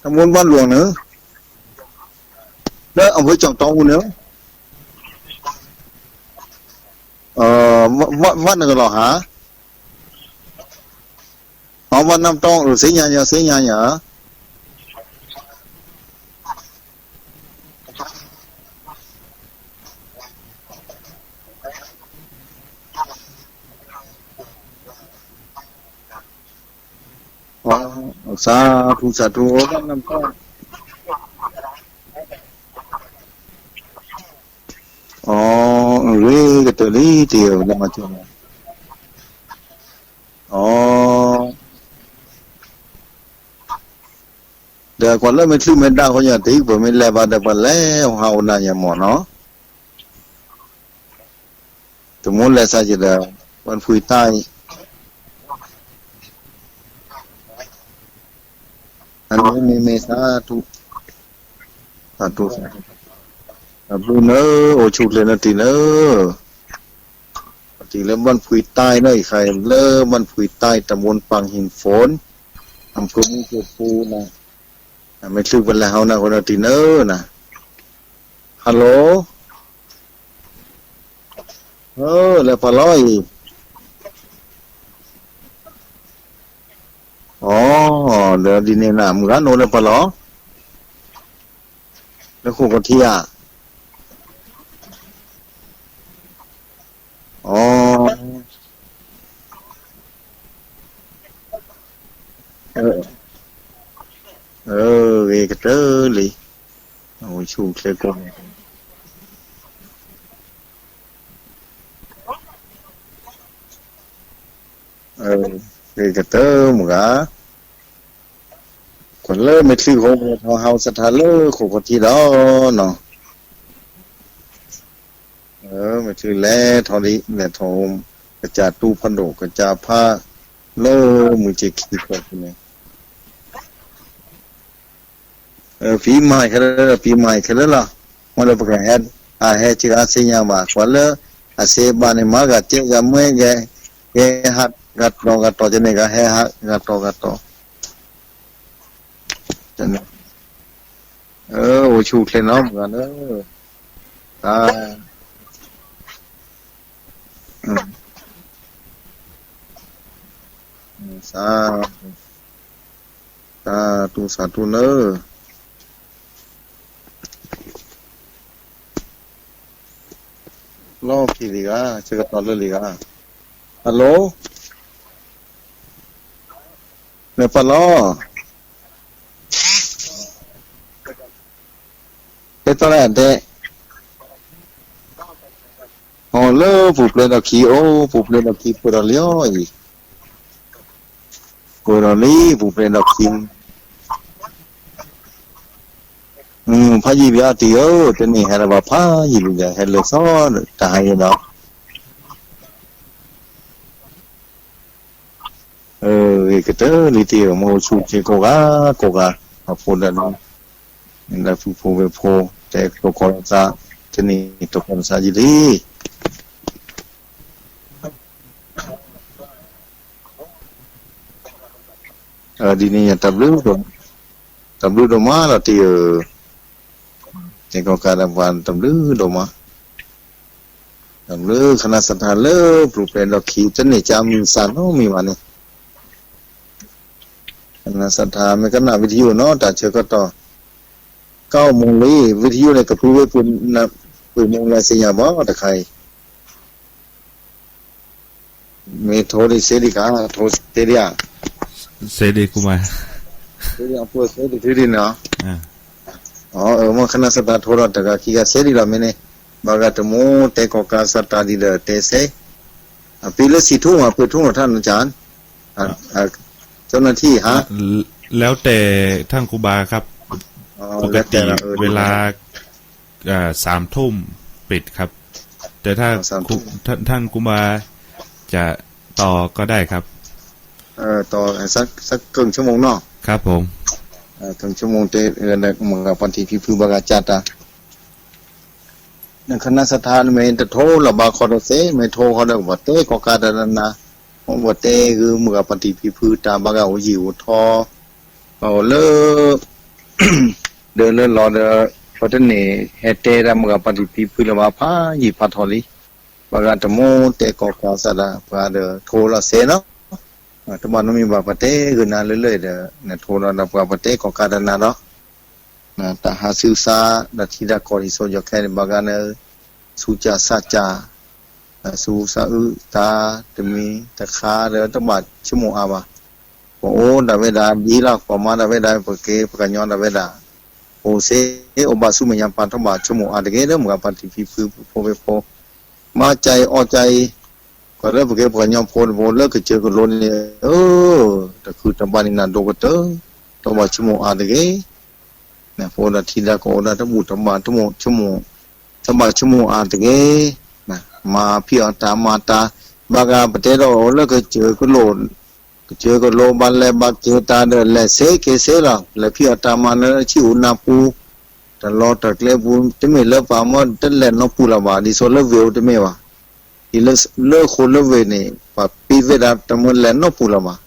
တမူဘၣ်လူၤန့ၣ်, လၢအဝဲကၠီၣ်တီအူန့ၣ်, ဘၣ်နကလီၤဟါ, အဘၣ်နမ်တီ စ့ညါညါစ့ညါညါ စးထူစးထူ ဘၣ်နမ်တီ အဂ့ၤကတၢၢ်လံတ့ၢ် လၢမၤစၢၤန့ၣ်, အ ဒီးကွၢ်လၢမ့ၢ်ချုးမ့ၢ်ဒၣ်ဃီညါ တဟံၣ်ပှၤမ့ၢ်လဲၤဘၣ်ဒီး ပှၤလဲၤဟးအိၣ်နၤညါမ့ၢ်နီၤ, တမူလဲၤစးယံၤဒီး ပှၤဖှံတၢ်အံၤ အမ့ၢ်မ့ၢ်မ့ၢ်စးထူ, စးထူ, တၢ်ဘျုးနၢ အိၣ်ဆူၣ်ချ့နတံၤနၢ, တံၤလၢဘၣ်ဖှံတၢ်နီၤ အံၤခါလၢဘၣ်ဖှံတၢ် တမူပၢ်ဟံၣ်ဖိၣ်, အဖုမူကပူၤနၤ, မ့ၢ်ချုးပလဲၤဟးအိၣ်နၤဃီနတံၤနၢနၤ, hello, လဲၤပှၤလီၤအံၤ, အ ဒီးဒ်န့ၣ်နၤ မုၢ်ဂၤနအိၣ်လၢပှၤလီၤ, လၢဃိာ်ကီၢ်ထံးဧါ, အ ဂ့ၤကတၢၢ်လံ, အိၣ်ဆူၣ်ချ့ကိး ဂ့ၤကတၢၢ်မုၢ်ဂၤ, ကွၢ်လၢမ့ၢ်ချုးဃီ ထီဟးစထါလၢဃိာ်ကီၢ်ထံးဒီးနီၤ, မ့ၢ်ချုးလဲၤထီၣ်ဒ် လဲၤထီၣ် ကစၢ်တူဖးဒိၣ် ကစၢ်ဖး လၢမုၢ်ဆ့ၣ်ခံကီၢ်န့ၣ် ပံမၤခဲလၢာ် ပံမၤခဲလၢာ်လီၤ, မ့ၢ်လၢပကဟဲ အဟဲစှၤအါစ့ညါဘၣ် ကွၢ်လၢ အစ့ဘၣ်န့ၣ် မၤဂၤစဲးဂၤမွဲ ဂဲၤ ဂဲၤဟးဂၤတီၢ်ဂၤတီၢ် ကန့ၣ် ဂၤဟဲဟးဂၤတီၢ်ဂၤတီၢ်, အိၣ်ဆူၣ်ချ့နီၤ မုၢ်ဂၤလၢ တၢ် စး စးတူၢ်စးတူၢ်လၢ လီၢ်ခံလံဂၤ ဆၢကတီၢ်လၢလံဂၤ hello လဲၤပှၤလီၤ တဲတီၢ်လဲၣ်တဲ အီၤလၢပူၤပျဲၢ်ဒီးခံအိၣ် ပူၤပျဲၢ်ဒီးခံပှဲၤဒီးလံအီၤအံၤ ပှဲၤဒီးလံ ပူၤပျဲၢ်ဒီးခံ ဖးယံာ်ဘၣ်တံၤဧၢ တနံၣ်ဟဲလၢၤဘၣ်ဖးယံာ်လံဒီး ဟဲလၢာ်စီ တဟါအံၤဒီး ဂ့ၤကတၢၢ်လံတံၤဧၢ မ့ၢ်အိၣ်ဆူၣ်ချ့ကိးဂၤ ကိးဂၤ အဖိဒီးလံ လၢဖုဖိဝဲၢ်ဖိ တဲသကိးသး တနံၣ်သကိးသးယံာ်လံ ဒ်န့ၣ် တၢ်ဘျုးဒိၣ်မးလီၤတံၤဧၢ, သကိးသးဒီးပှၤတၢ်ဘျုးဒိၣ်မး, တၢ်ဘျုးခနၣ်စးထီၣ်လၢပူၤပျဲၢ်ဒီးခံ တန့ၢ်ကမုၢ်စးနီတမံၤဘၣ်န့ၣ်, ခနၣ်စးထီၣ် မ့ၢ်ကနၣ်ဝံၤထံယိာ်နီၤ တၢ်ဆၢကတီၢ် ကအိၣ်မူလံ ဝံၤထံယိာ်န့ၣ် ကပူၤဝဲပူၤ ပှ့ၤမူလၢစ့ညါဘၣ်တခါအံၤ မ့ၢ်ထိၣ်ဒံးစ့ဒံးကါ ထိၣ်စ့ဒံးဧါ စ့ဒံးကူမါ အပၢၢ်သ့တထံၣ်ဒ်န့ၣ်လီၤ. အမ့ၢ်ခနၣ်စတၢ်ထိဒီးတဂၤခံဂၤစဲဒ်လီၤမ့ၢ်န့ၣ်, ဘၣ်ဂၤတမူတဲကီၢ်ကးစတၢ်ဒ်ဒီးတဲစဲ, အပ့ၤလၢဆံထူၣ်မး ပှဲၤထူၣ်မးထါနကၢ် เจ้าหน้าที่ ฮะ แล้วแต่ท่านครูบาครับ ปกติเวลา เอ่อ สามทุ่ม ปิดครับ แต่ถ้า สามทุ่ม ท่าน ท่านครูบาจะต่อก็ได้ครับ เออ ต่อสัก สักครึ่งชั่วโมงเนาะ ครับผม เออ ครึ่งชั่วโมง တဲ เออ မုၢ်ဂၤပှၤတံၢ်ဖံဖုဘၣ်ဂၤကၢ်တၢ် နခနၣ်စထါနမ့ၢ်တထိလီၤဘၣ်ခီဒီးသ့ မ့ၢ်ထိခီဒီး ပှၤတဲကီၢ်ကးတၢ်နၤ, ပှၤတဲဂုာ်မုၢ်ဂၤပှၤတံၢ်ဖံဖုတၢ်ဘၣ်ဂၤအိၣ်ယံာ်အိၣ်ထီ, အိၣ်လၢ ဒီးလၢလီၤဒီး ပတန့ၢ် ဟဲတဲဒၣ်မုၢ်ဂၤပှၤတံၢ်ဖံဖုလၢၤဘၣ်ဖးယံာ်ဖးထီလံ, ဘၣ်ဂၤတမူတဲကီၢ်ကးစတၢ် ပှၤဒီးထိလီၤစဲနီၤ, တဘၣ်နီတမံၤဘၣ် ပှၤတဲဂုာ်နၤလၢလၢဒီး နထိလီၤဒီးပှၤ ပှၤတဲကီၢ်ကးတၢ်နၤဒီး တၢ်ဟးဆူစါ ဒီးထံတၢ်ကီၢ်ဒ်သိးယီၤခဲန့ၣ် ဘၣ်ဂၤန့ၣ် ဆူးစၢ်စၢ်စၢ်, ဆူးစၢ်အုၣ်သါ တမံၤတခါဒီးတဘၣ်ဆိကမိၣ်အါဘၣ်, ပအိၣ်ဒၣ်ဝဲဒၣ်ဒ်လီၤ ပမၤဒၣ်ဝဲဒၣ် ပက့ၤပကညီဒၣ်ဝဲဒၣ်, အိၣ်စ့ အိၣ်ဘၣ်ဆူမဲာ်ညါပၢ် တဘၣ်ဆိကမိၣ်အါတဂ့ၤ ဒီးမုၢ်ဂၤပှၤတံၢ်ဖံဖုဖိဝဲၢ်ဖိ, မၤကၢအီၣ်ကၢအံၤ, ပှၤလၢပက့ၤပှၤကညီဖိတဖိလၢကစၢၢ်ကလိန့ၣ်, တၢ်ခုၣ်တၢ်ဘၣ်န့ၣ်နၤဒိၣ်ကတၢၢ်, တဘၣ်ဆိကမိၣ်အါတဂ့ၤ, ပအိၣ်ဒီးထံဒၢကီၢ်အိၣ်ဒီးတဘူၣ်တဘၣ် တဘၣ်ဆိကမိၣ်အါတဂ့ၤ, မၤဖံးအီၣ်တၢ်မၤတၢ်, ဘၣ်ဂၤပတဲဒီးအိၣ်လၢကစၢၢ်ကလိ, ကစၢၢ်ကလိဘၣ်လဲၤဘၣ်က့ၤတၢ်ဒီးလဲၤစ့က့ၤစ့လီၤ လဲၤဖံးအီၣ်တၢ်မၤလၢဆံၣ်အူနၢ်ပူၤ, တၢ်လီၢ်တၢ်ကျဲပူၤ တမ့ၢ်လၢပှၤမၢတလဲၤနီတပူၤလၢၤဘၣ် ဒ်သိးလၢဝ့ၢ်အိၣ်တမ့ၢ်ဘၣ်, ဒ်လၢ လၢဃိလၢဝ့ၢ်န့ၣ် ပှၤပ့ၤဝဲဒၣ်တမၢလဲၤနီတပူၤလၢၤဘၣ်,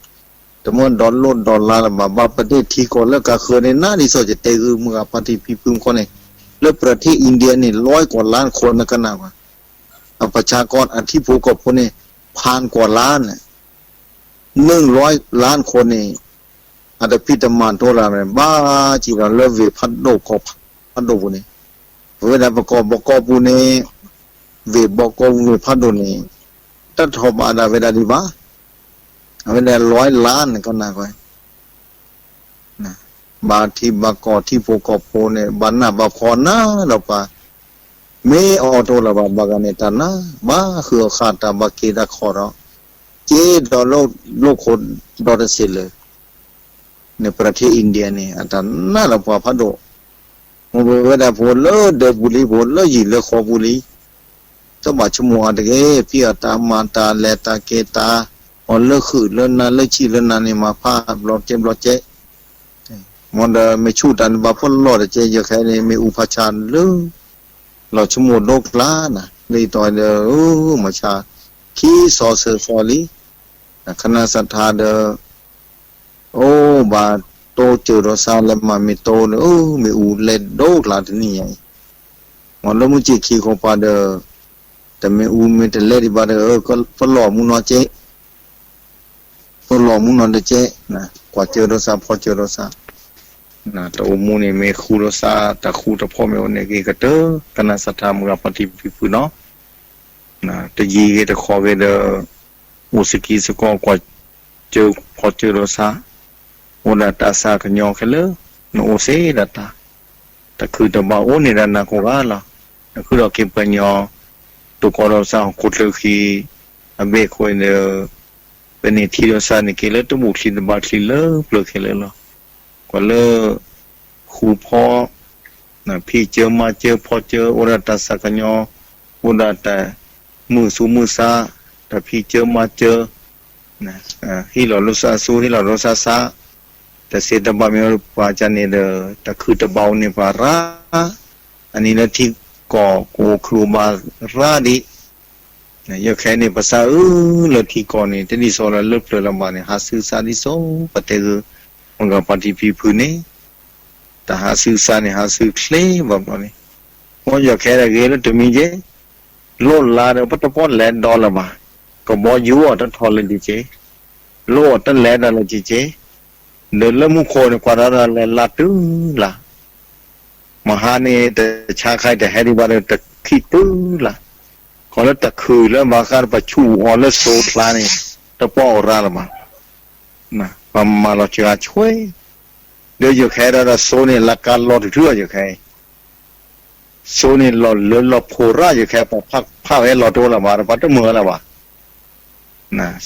တမၢဒီးလိၣ်ဒီးလါလၢၤဘၣ် ဘၣ်ပတဲထံကီၢ်လၢကဃၢၤန့ၣ် နၤဒ်သိးယတဲဂုာ်မုၢ်ဂၤပှၤတံၢ်ဖံဖုမူခိၣ်န့ၣ်, လၢပြၤထ့ၣ်အ့ဒံယါန့ၣ် လွဲကီၢ်လါခိၣ်နကနၣ်ဘၣ် အပှၤဆါကီၢ်အထံဖိကီၢ်ဖိန့ၣ် ဖၢၣ်ကီၢ်လါန့ၣ်, နုာ်လွဲလါခိၣ်န့ၣ်, အတဖံးတမၤတိလၢ်န့ၣ် ဘၣ်စံးဒီးလၢဝ့ၢ်ဖးဒိၣ်ကီၢ်ဖးဒိၣ်ပူၤန့ၣ်, ပဝဲဒၣ်ပကီၢ်ဘီကီၢ်ပူၤန့ၣ်, ဝ့ၢ်ဘီကီၢ်ဝ့ၢ်ဖးဒိၣ်န့ၣ်, တထီၣ်ဘၣ်ဒၣ်ဝဲဒၣ်ဒံးဘၣ်, အဝဲဒၣ်လွဲလါန့ၣ်ကနၣ်ကွၢ် ဘၣ်ထံဘၣ်ကီၢ်ထံဖိကီၢ်ဖိန့ၣ် ဘၣ်နးဘၣ်ဖှီၣ်နၤဒီးပှၤ, မ့ၢ်အီၣ်တအိၣ်လၢၤဘၣ် ဘၣ်ဂၤန့ၣ်တၢ်နါ, ဘၣ်ဃုအီၣ်ဃာ်တၢ်ဘၣ်က့ၤတၢ်ခီၣ်ဒီး, က့ၤဒီးလၢလိၣ်ခိၣ်ဒီတစ့းလၢၤ, န့ၣ်ပြၤထ့ၣ်အ့ဒံယါန့ၣ် အတၢ်နါလၢပှၤဖးဒိၣ်, မ့ၢ်ပဝဲဒၣ်ဖိလၢဒၢးပူၤလံ ဖိလၢယံၤလၢဃီပူၤလံ တဘၣ်ဆိကမိၣ်အါတဂ့ၤ, ဖံးအီၣ်တၢ်မၤတၢ်လဲၤတၢ်က့ၤတၢ်, အီၣ်လၢဃုာ်လၢနါလၢဆံၣ်လၢနါန့ၣ် မၤဖးဘျီကဲဘျီကဲ, မ်ဒီးမ့ၢ်ဆူၣ်တၢ်န့ၣ်ဘၣ်ဖှီၣ်လီၢ်တကဲ ယခဲန့ၣ် မ့ၢ်အူဖးဆါလၢ လီၤဆိကမိၣ်ဒိၣ်ကျါနၤ လၢယတီၤဒီး မၤဆါ ခံစီၤဆၢစီၤလံ, ခနၣ်စးထါဒီး အိၣ်ဘၣ်တိစၢၤဒီးစါလၢမၤမ့ၢ်တိန့ၣ် မ့ၢ်အူလဲၤဒိၣ်ကျါတနံၣ်ညါအံၤ, မ်လၢမုၢ်စ့ၢ်ခံဃီပၤဒီး တမ့ၢ်အူမ့ၢ်တလဲဒံးဘၣ်ဒီး ပလီၢ်မူနီၢ်ကဲ, ပလီၢ်မူနီၢ်တကဲ, ကွၢ်စၢၤဒီးစါ ဖီစၢၤဒီးစါ, တအိၣ်မူန့ၣ် မ့ၢ်ဃူဒီးစါ တၢ်ဃူတၢ်ဖိးမ့ၢ်အိၣ်န့ၣ် က့ၤကတၢၢ် ကနၣ်စးထါမုၢ်ဂၤပှၤတံၢ်ဖံဖုနီၤ, တယံာ်ဂ့ၤတခီဂ့ၤဒီး အိၣ်စကံစကီးကွၢ်စၢၤဖီစၢၤဒီးစါ, အိၣ်ဒၣ်တၢ်စၢ်ကညီခဲလၢာ်, နအိၣ်စ့ဒၣ်တၢ်, တၢ်ခုၣ်တၢ်ဘၣ်အိၣ်န့ၣ်ဒၣ်နၤကိးဂၤလီၤ, နဃုထီၣ်က့ၤပှၤကညီ, တိၤကီဒီးစါဟီၣ်ခိၣ်ချၢဃံ, အဘ့ၣ်ခိၣ်ဒီး, ပန့ၢ်ထံဒီးစါန့ၣ်က့ၤလၢတဘူၣ်ချံတဘၣ်ချံလၢပျၢၤခဲလၢာ်လီၤ, ကွၢ်လၢ ဃူဖီ ဖံးစၢၤမၤစၢၤဖီစၢၤ အိၣ်ဒၣ်တၢ်စၢ်ကညီ, အိၣ်ဒၣ်တၢ်မုာ်သူၣ်မုာ်သး, တၢ်ဖံးစၢၤမၤစၢၤ, ဟ့ၣ်လီၤလိာ်စၢ်ဆူ ဟ့ၣ်လီၤလိာ်စၢ်ဆါ, တၢ်စ့တၢ်ဘၣ်မ့ၢ်ပှၤကန့ၣ်ဒီး တၢ်ခုၣ်တၢ်ဘၣ်အိၣ်န့ၣ်ပှၤရၣ်, အန့ၣ်လၢထံကီၢ်ကအိၣ်ခုၣ်ဘၣ်ရၣ်ဒံး ယခဲန့ၣ် ပစၢ်အၢလၢထံကီၢ်န့ၣ် တဒ်သိးလၢလၢပျၢၤလၢၤဘၣ်န့ၣ် ဟးဆူစါဒ်သိး ပတဲဂုာ် မုၢ်ဂၤပှၤတံၢ်ဖံဖုန့ၣ်, တၢ်ဟးဆူစါန့ၣ် ဟးဆူချ့ဘၣ်ဘျီန့ၣ်, မ်ယခဲဒၣ်ဂ့ၤလၢတမံၤကဲ, လိၣ်လါဒီးပတပီၢ်လဲၤဒီးလၢၤဘၣ်, ကဘီယူၤအီၤတထီၣ်လၢၤကက့ၤ, လိၣ်အီၤတလဲၤဒီးလၢၤကက့ၤ, ဒီးလၢမူခိၣ်န့ၣ် ကွၢ်ဒီးလဲၤလါတုၤလၢ် မဟါန့ၣ် တဆါခါတဟဲဒံးဘၣ်ဒီးတခံတုၤလၢ်, ခီလၢတၢ်ခုၣ်လၢဘၣ်ဃးဒီးပှၤဆူၣ်အီၤလၢစိချါန့ၣ် တပီၢ်အိၣ်ရၣ်လၢၤဘၣ်, ပှၤမၤလီၤစှၤဆွဲ, ဒီးယခဲဒီး ဒီးစိန့ၣ် လၢကါလီၤတချုးအီၤယခဲအံၤ, စိန့ၣ်လီၤလၢလီၤဖိးရၣ်ယခဲ ပှၤဖးဝဲလီၤတအိၣ်လၢၤဘၣ် ဒီးပှၤတမၢလၢၤဘၣ်.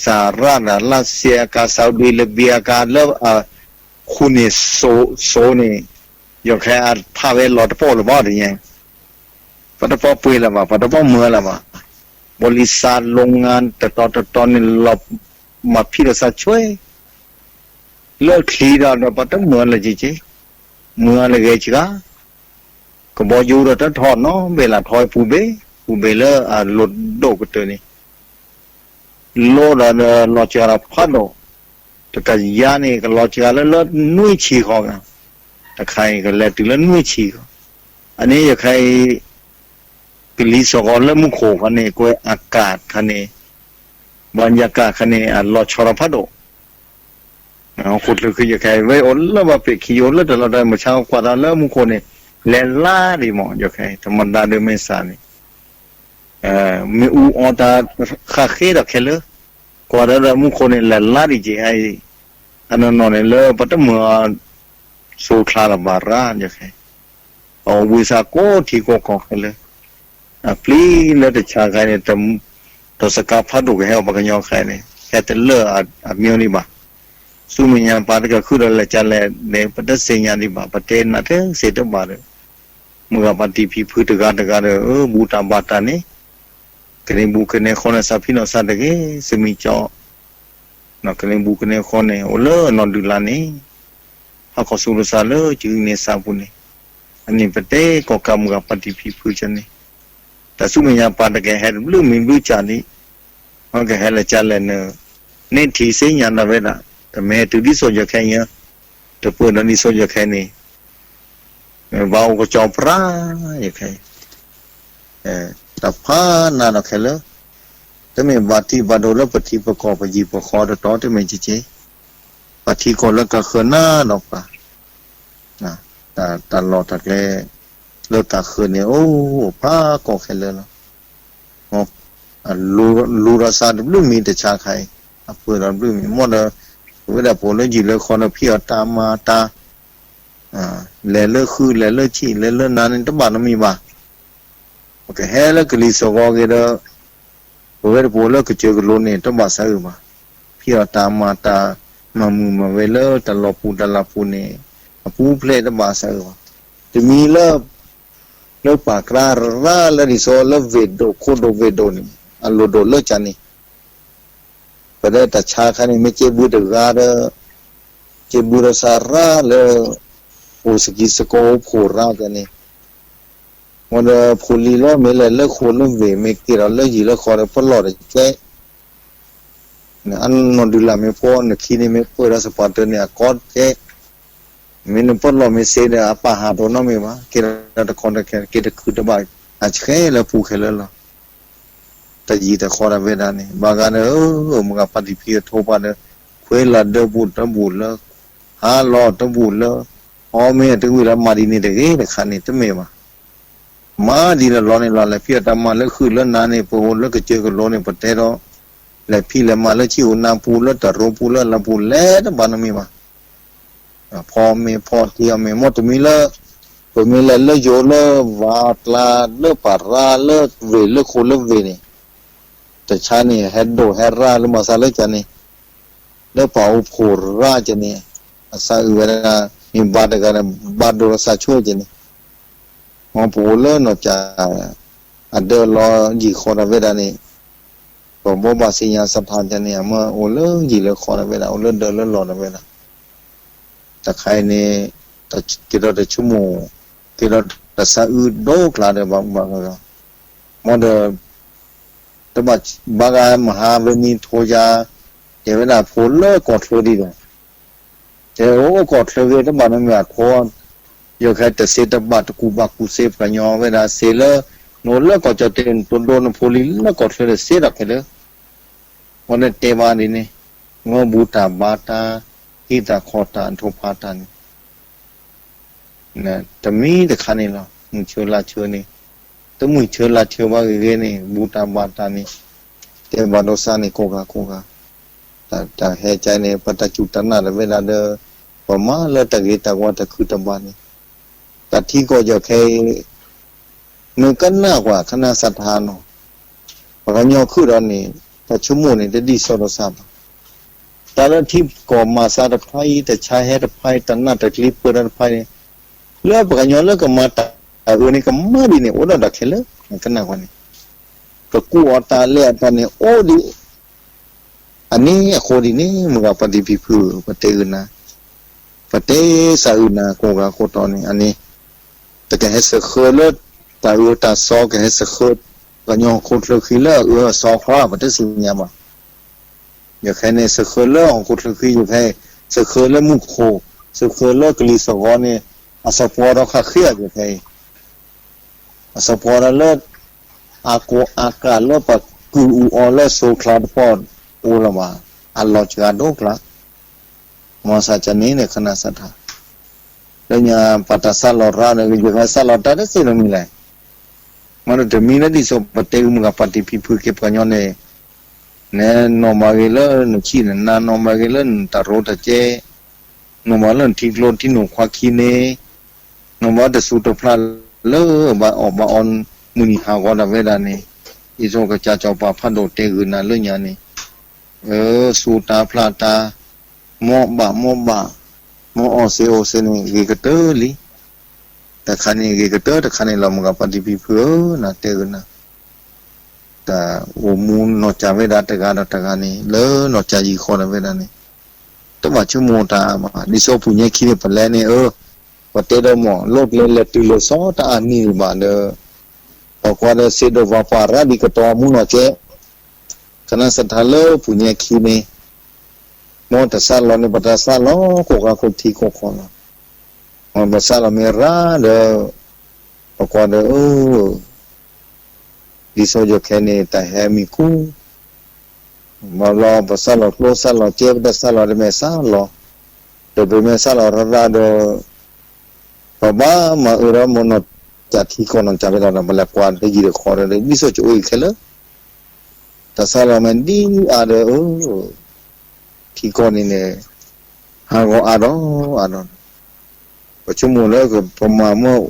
စၤရၣ်ဒီးလၢ်စဲအကါ Saudi Arabia အကါလၢ ဃုန့ၣ် စိန့ၣ် ယခဲအဖးဝဲလီၤတပိာ်လၢၤဘၣ်တညါ ပှၤတပီၢ်ပှ့ၤလၢၤဘၣ် ပှၤတပီၢ်မၢလၢၤဘၣ်. ဘိလံစါ โรงงาน တတီၤတတီၤန့ၣ် လီၤမၤဖံးဒီးစးဆွဲ လၢချံဒီး ဒီးပှၤတမၢလၢၤက့ၤက့ၤ, မၢလၢၤဂ့ၤဆှါ, ကဘီယူၤဒီးတထီၣ်နီတဘ့ၣ်လၢ် ထီပူၤဘ့ၣ် ပူၤဘ့ၣ်လၢအလိၤဒိၣ်ကတၢၢ်န့ၣ် လိၣ်ဒီးလီၤစှၤဒီးဖးဒိၣ်, တကယၤန့ၣ် ကလီၤစှၤလၢလၢနွံဆံဃီဂၤ, တခါအံၤကလဲၤတုၤလၢနွံဆံဃီ, အန့ၣ်ယခဲအံၤ ကလံၤစိးကီးလၢမူခိၣ်ခီန့ၣ် ကွဲးအကၣ်ခါန့ၣ်, ဘၣ်ယကၣ်ခါန့ၣ် အလီၤဆီဒီးဖးဒိၣ် ဃိးကျၢၤခံယခဲအံၤ ဝဲအိၣ်လၢဘၣ်ပ့ၤခံ ယအိၣ်လၢတၢ်လီၢ်တၢ်မုၢ်ဆါ ကွၢ်တၢ်လၢမူခိၣ်န့ၣ် လဲၤလါဒံးမး ယခဲအံၤ တမတၤဒုးမ့ၢ်စးန့ၣ် မ့ၣ်အူအီတၢ်ဃၣ်ဃ့ဒီးခဲလၢာ်, ကွၢ်တၢ်ဒီးမူခိၣ်န့ၣ် လဲၤလါဒံးက့ၤအံၤ, အနီၢ်နီၢ်န့ၣ်လၢပတမၢအစိချါလၢၤဘၣ်ရၣ် ယခဲအံၤ အဝံသးကိးထံကိးကီၢ်ခဲလၢာ်, အပျံၤလၢတဆါခါန့ၣ် ဒီးစကါဖးဒိၣ်ကဟဲအီၤပှၤကညီခဲအံၤန့ၣ် ဟဲတလၢာ်အမံၤဒံးဘၣ်, ဆူမဲာ်ညါပှၤတကဃုဒီးလဲၤကလဲၣ်န့ၣ် ပတသ့ၣ်ညါဒံးဘၣ် ပတဲနၤထဲစ့တဘၣ်ဒီး, မုၢ်ဂၤပှၤတံၤဖံဖုတဂၤတဂၤဒီး အၢ ဘူးတၢ်ဘါတၢ်န့ၣ်, ကန့ၢ်ဘူးကန့ၢ်ဃီန့ၣ် စးဖံးနီၣ်စးတဂ့ၤ စမံကၠီ ကန့ၢ်ဘူးကန့ၢ်ဃီန့ၣ် အိၣ်လၢနီၢ်ဒုးလါန့ၣ်, ဟးကီၢ်ဆူတစးလၢကဂံၢ်န့ၢ်စးပူၤန့ၣ်, အန့ၣ်ပတဲကီၢ်ကးမုၢ်ဂၤပှၤတံၤဖံဖုကန့ၣ်, တၢ်ဆူမဲာ်ညါပှၤတကဟဲတဘျုးမံၤဘျုးကၢ်ဒံး, ကဟဲလၢကလဲၣ်န့ၣ်, န့ၢ်ထံၣ်စ့ညါဒီးဝဲဒၣ်, တမ့ၢ်တုၤဒ်သိးယခဲအံၤ, တပၢၢ်ဒီးဒ်သိးယခဲန့ၣ် ဘၣ်အိၣ်ကစီၤပြါ ယခဲအံၤ, တၢ်ဖးနးဒီးခဲလၢာ်, တမ့ၢ်ဘၣ်တံၢ်ဘၣ်ဒိလၢပထံပကီၢ်ပယံၤပဃီတတီၤ တမ့ၢ်ကက့, ပှၤထံကီၢ်လၢကဃၢၤနးဒီးပှၤ, တၢ်လီၢ်တၢ်ကျဲ လၢကဃၢၤန့ၣ် အိၣ်ဖးကီၢ်ခဲလၢာ်လီၤ. လူၤဒီးစးတဘျုးမံၤတဆါခါအံၤ, အပၢၢ်ဒီးတဘျုးမံၤ မ့ၢ်ဒီး, ပဝဲဒၣ်ပအိၣ်လၢယံၤလၢဃီဒီးဖံးအီၣ်တၢ်မၤတၢ်, လဲၤလၢဃုလဲၤလၢဆံၣ်လဲၤလၢနါန့ၣ် တဘၣ်နီတမံၤဘၣ်. ပကဟဲလၢကလံၤစိးကီးဂ့ၤဒီး, ပဝဲဒၣ်ပအိၣ်လၢကစၢၢ်ကလိန့ၣ် တဘၣ်စးအုးဘၣ်. ဖံးအီၣ်တၢ်မၤတၢ် မၤမုာ်မၤဝဲလၢတၢ်လီၢ်ပူၤတၢ်လၢ်ပူၤန့ၣ်, အပူၤဖျဲးတဘၣ်စးအုးဘၣ်. တမံၤလၢ လၢပာ်ကြၢးရၢ်လၢဒ်သိးလၢဝ့ၢ်ဒိၣ်ခိၣ်ဒိၣ်ဝ့ၢ်ဒိၣ်န့ၣ် အလိၣ်ဒိၣ်လၢကန့ၣ်, ပဒဲတၢ်ဆါခါန့ၣ် မ့ၢ်က့ဘုတဂၤဒီး, က့ဘုဒီးစးရၢ်လၢ အိၣ်စကံစကီအိၣ်ဖှိၣ်ရၢ်ကန့ၣ်, မ့ၢ်ဒီးဖိလံၤလၢမ့ၢ်လဲၤလၢဃိာ်လၢဝ့ၢ် မ့ၢ်က့ၤဒီးလၢယံၤလၢဃီဒီး ပလီၢ်တကဲ အနီၢ်ဒုးလၢ်မ့ၢ်ဖီနခံန့ၣ် မ့ၢ်ပၢၢ်ဒီးစပၤတၢၢ်န့ၣ် အကီတကဲ, မ့ၢ်နပလီၢ်မ့ၢ်စ့ဒီး အပာ်ဟးတအိၣ်နီတမံၤဘၣ်, က့ၤဒီးတခီတခါ က့ၤတခုးတဘၣ်, အဆှဲလၢပူၤခဲလၢာ်လီၤ. တၢ်ယံၤတၢ်ဃီဒၣ်ဝဲဒၣ်န့ၣ် ဘၣ်ဂၤဒီး မုၢ်ဂၤပှၤတံၤဖံးအထိပှၤဒီး ခွဲးလီၤဒၢဘူးတဘူးလၢ, ဟးလီၤတဘူးလၢ, အီမ့ၢ်အတဝံၤလၢမၤဒ်န့ၣ်တဂ့ၤတခါန့ၣ် တမ့ၢ်ဘၣ်. မၤဒ်လၢလီၤန့ၣ်လီၤ လဲၤဖံးအီၣ်တၢ်မၤလၢဃုာ်လၢနါန့ၣ် ပအိၣ်လၢကစၢၢ်ကလိန့ၣ် ပတဲဒီး လဲၤဖံးလဲၤမၤလၢဆံၣ်ဧိၤနါပူၤလၢတၢ်ရိပူၤလၢအလီၢ်ပူၤလဲၤတဘၣ်နီတမံၤဘၣ်. ဖီမ့ၤဖီတံၢ်အီၣ်မ့ၤ မ့ၢ်တမံၤလၢ ပမ့ၢ်လဲၤလၢယိၤလၢဝၤကျါလၢပာ်ရၢ်လၢဝ့ၢ်လၢဃိာ်လၢဝ့ၢ်န့ၣ် တၢ်ဆါန့ၣ် ဟဲဒိၣ်ဟဲရၢ်လၢမၤစၢၤလၢကန့ၣ် လၢပှၤအိၣ်ဖှိၣ်ရၢ်ကန့ၣ် အစးအုးဝဲဒၣ် မ့ၢ်ဘါတဂၤန့ၣ် ဘၣ်ဒိလီၤစးဆိကန့ၣ် မ်ပအိၣ်လၢနီၢ်ကၠၢ် အဒၢလီၤယံာ်ဃီဒီးဝဲဒၣ်န့ၣ် ပဘိးဘၣ်သ့ၣ်ညါစးထီၣ်ကန့ၣ် အမ့ၢ်အိၣ်လၢယံာ်လၢဃီဒီးဝဲဒၣ် အိၣ်လၢဒၢလၢလီၢ်ဒီးဝဲဒၣ် တၢ်ခါအံၤန့ၣ် က့ၤဒီးတၢ်ဆိကမိၣ် က့ၤဒီးတၢ်ဆါအုးဒိၣ်ကျါဒီးဘၣ်မုၢ်ဘၣ်ဂီၢ်ဂီၢ် မ်ဒီး တဘၣ်ဘါဂၤမဟါဝဲနံၤထိယါ တဲဝဲဒၣ်ဖိလၢကီၢ်ချၢဒံးဒီး တဲအိၣ်ကီၢ်ချၢဂ့ၤတဘၣ်နမ့ၢ်အထိ ယိၤခဲတစ့တဘၣ်တကူၣ်ဘၣ်ကူၣ်စ့ပှၤကညီဝဲဒၣ်စ့လၢ နအိၣ်လၢကီၢ်ကၠီၣ်တဲာ်နတိဒိနဖိလံၤလၢကီၢ်ချၢဒီးစ့ဒီးခဲလၢာ် မ်ဒီးတဲဘၣ်ဒ်န့ၣ် မ့ၢ်ဘူးတၢ်ဘါတၢ် ဟံးတၢ်ခီၣ်တၢ် ထိၣ်ဖးတၢ်န့ၣ် တမံၤတခါန့ၣ်လီၤ. မုၢ်ဆၢလါဆၢန့ၣ် တမုၢ်ဆၢလါဆၢဘၣ်ဂ့ၤဂ့ၤန့ၣ် ဘူးတၢ်ဘါတၢ်န့ၣ် တဲဘၣ်ဒိစါန့ၣ်ကိးဂၤကိးဂၤ တၢ်ဟဲကၠဲန့ၣ် ပတၢ်စူၢ်တၢ်နာ်တဝဲဒၣ်ဒီး ပမၤလၢတၢ်ဂ့ၤတၢ်ဝါတၢ်ခုၣ်တၢ်ဘါန့ၣ်, တၢ်ထံကီၢ်ယီၤခဲအံၤ မ့ၢ်ကနၣ်ကွၢ် ခနၣ်စးထါနီၤ, ပှၤကညီခုၣ်ဒီးန့ၣ် တၢ်ဆိကမိၣ်န့ၣ် တဒ်စီၣ်ဒီးစၢ်ဘၣ်. တၢ်လၢထံကီၢ်မၤစၢၤတဖၣ်အံၤ တၢ်ဆါဟဲတဖၣ်အံၤ တၢ်နးတၢ်ကျံပၢတၢ်တဖၣ်အံၤန့ၣ်, လၢပှၤကညီလၢကမၤတၢ်အၢန့ၣ် ကမၤဒ်န့ၣ် အိၣ်ဒီးတၢ်ခဲလၢာ် ကနၣ်ကွၢ်န့ၣ်, ကကူၣ်အီၤတၢ်လဲၤအတၢ်န့ၣ်အိၣ်ဒံး အန့ၣ်အဃိဒ်န့ၣ် မုၢ်ဂၤပှၤတံၤဖံဖု ပတဲဂုာ်နၤ, ပတဲစးဂုာ်နၤ ကိးဂၤကိးတီၤန့ၣ် အန့ၣ် တကဟဲစၢၤဃၢလၢ တၢ်အၢတၢ်သီ ကဟဲစၢၤဃၢ ကညီဟီၣ်ခိၣ်ချၢဃံလၢအအၢအသီဃီ ပတသ့ၣ်ညါဘၣ်. ယခဲန့ၣ် စၢၤဃၢလၢဟီၣ်ခိၣ်ချၢဃံ ယခဲအံၤ စၢၤဃၢလၢမူခိၣ် စၢၤဃၢလၢကလံၤသဂီၤန့ၣ် အစီၤပှီၤဒီးခးဃ့အီၤ ယခဲအံၤ အစီၤပှီၤဒီးလၢ အကိးအကၢ်လၢပှၤကုၢ်အူအီၤလၢစိၤချါတပီၢ်အိၣ်လၢၤဘၣ်, အလီၤစှၤဒိၣ်ကျါ, မၤစၢၤကန့ၣ်ဒီး ခနၣ်စးထါ, လၢညါပှၤတၢ်စၢ်လီၤရါဒီး ယကစၢ်လီၤတၢ်တသ့နီတမံၤလဲၣ်, မ့ၢ်တမံၤလၢဒ်သိးပတဲဂုာ်မုၢ်ဂၤပှၤတံၤဖံဖုက့ၤပှၤကညီန့ၣ် နနီၢ်မၤဂ့ၤလၢနဆံၣ်နနါ နီၢ်မၤဂ့ၤလၢနတၢ်ရိတၢ်စဲ နီၢ်မၤလၢနထံကျိထံနိၣ်ခွါခံန့ၣ် နီၢ်မၤလၢနထံကျိထံနိၣ်ခွါခံန့ၣ် ဘၣ်အီၣ်ဘၣ်အီ မုၢ်နံၤဟးဂီၤတၢ်ဝဲဒၣ်န့ၣ် ဒ်သိးကစၢ်စီၤပၤဖးဒိၣ်တဲဂုာ်နၤလၢညါန့ၣ် စူးတၢ်ဖျးတၢ် မ့ၢ်ဘၣ်မ့ၢ်ဘၣ် မ့ၢ်အီၣ်စ့အိၣ်စ့န့ၣ် ဂ့ၤကတၢၢ်လံ. တခါန့ၣ်ဂ့ၤကတၢၢ် တခါန့ၣ်လီၤ မုၢ်ဂၤပှၤတံၤဖံဖုဧၢ နတဲဂုာ်နၤ တၢ်အိၣ်မူနီၢ်ကၠးဝဲဒၣ်တဂၤဒီးတဂၤန့ၣ် လၢနီၢ်ကၠးယံၤဃီဒီးဝဲဒၣ်န့ၣ် တဘၣ်ဆိကမိၣ်တၢ်ဘၣ် ဒ်သိးပူၤညါခံန့ၣ် ပလဲၤန့ၣ် အၢ ပတဲဒီးမ့ၢ် လိၣ်ကျဲလဲၤတုၤလဲၤစီတၢ်အါနံၣ်ဒံးဘၣ်ဒီး ပကွၢ်ဒီးစ့ဒိးပှၤပှၤရၤဒ်ကတီၤမူနီၢ်ကၠဲ ကနၣ်စးထါလၢပူၤညါခံန့ၣ် မ်တၢ်စၢ်လီၤန့ၣ် ပတၢ်စၢ်လီၤကိးဂၤကိးထံကိးကီၢ်လီၤ. မ်ပစၢ်လီၤမ့ၢ်ရၤဒီး ပကွၢ်ဒီး အၢ ဒ်သိးယခဲန့ၣ် တၢ်ဟဲမံၤကူ ဘၣ်ဘျီ ပစၢ်လီၤကျိစၢ်လီၤစ့ ပတၢ်စၢ်လီၤတမ့ၢ်စၢ်လီၤ, ဒီးပမ့ၢ်စၢ်လီၤရၤရၤဒီး ပဘၣ်မၤအၢဒီးမ့ၢ်နီၢ်ကၠးထံကီၢ်နီၢ်ကၠးဝဲဒၣ်ဒီး ပလဲၤကွၢ်တယံာ်တခီဒီး ဒ်သိးကအိၣ်အံၤခဲလၢာ် တၢ်စၢ်လီၤမ့ၢ်ဒ်အါဒီး အၢ ထံကီၢ်န့ၣ်န့ၣ် ဟးဂီၤအါဒီးအါဒီး ပဆိကမိၣ်လၢပမၤမ့ၢ်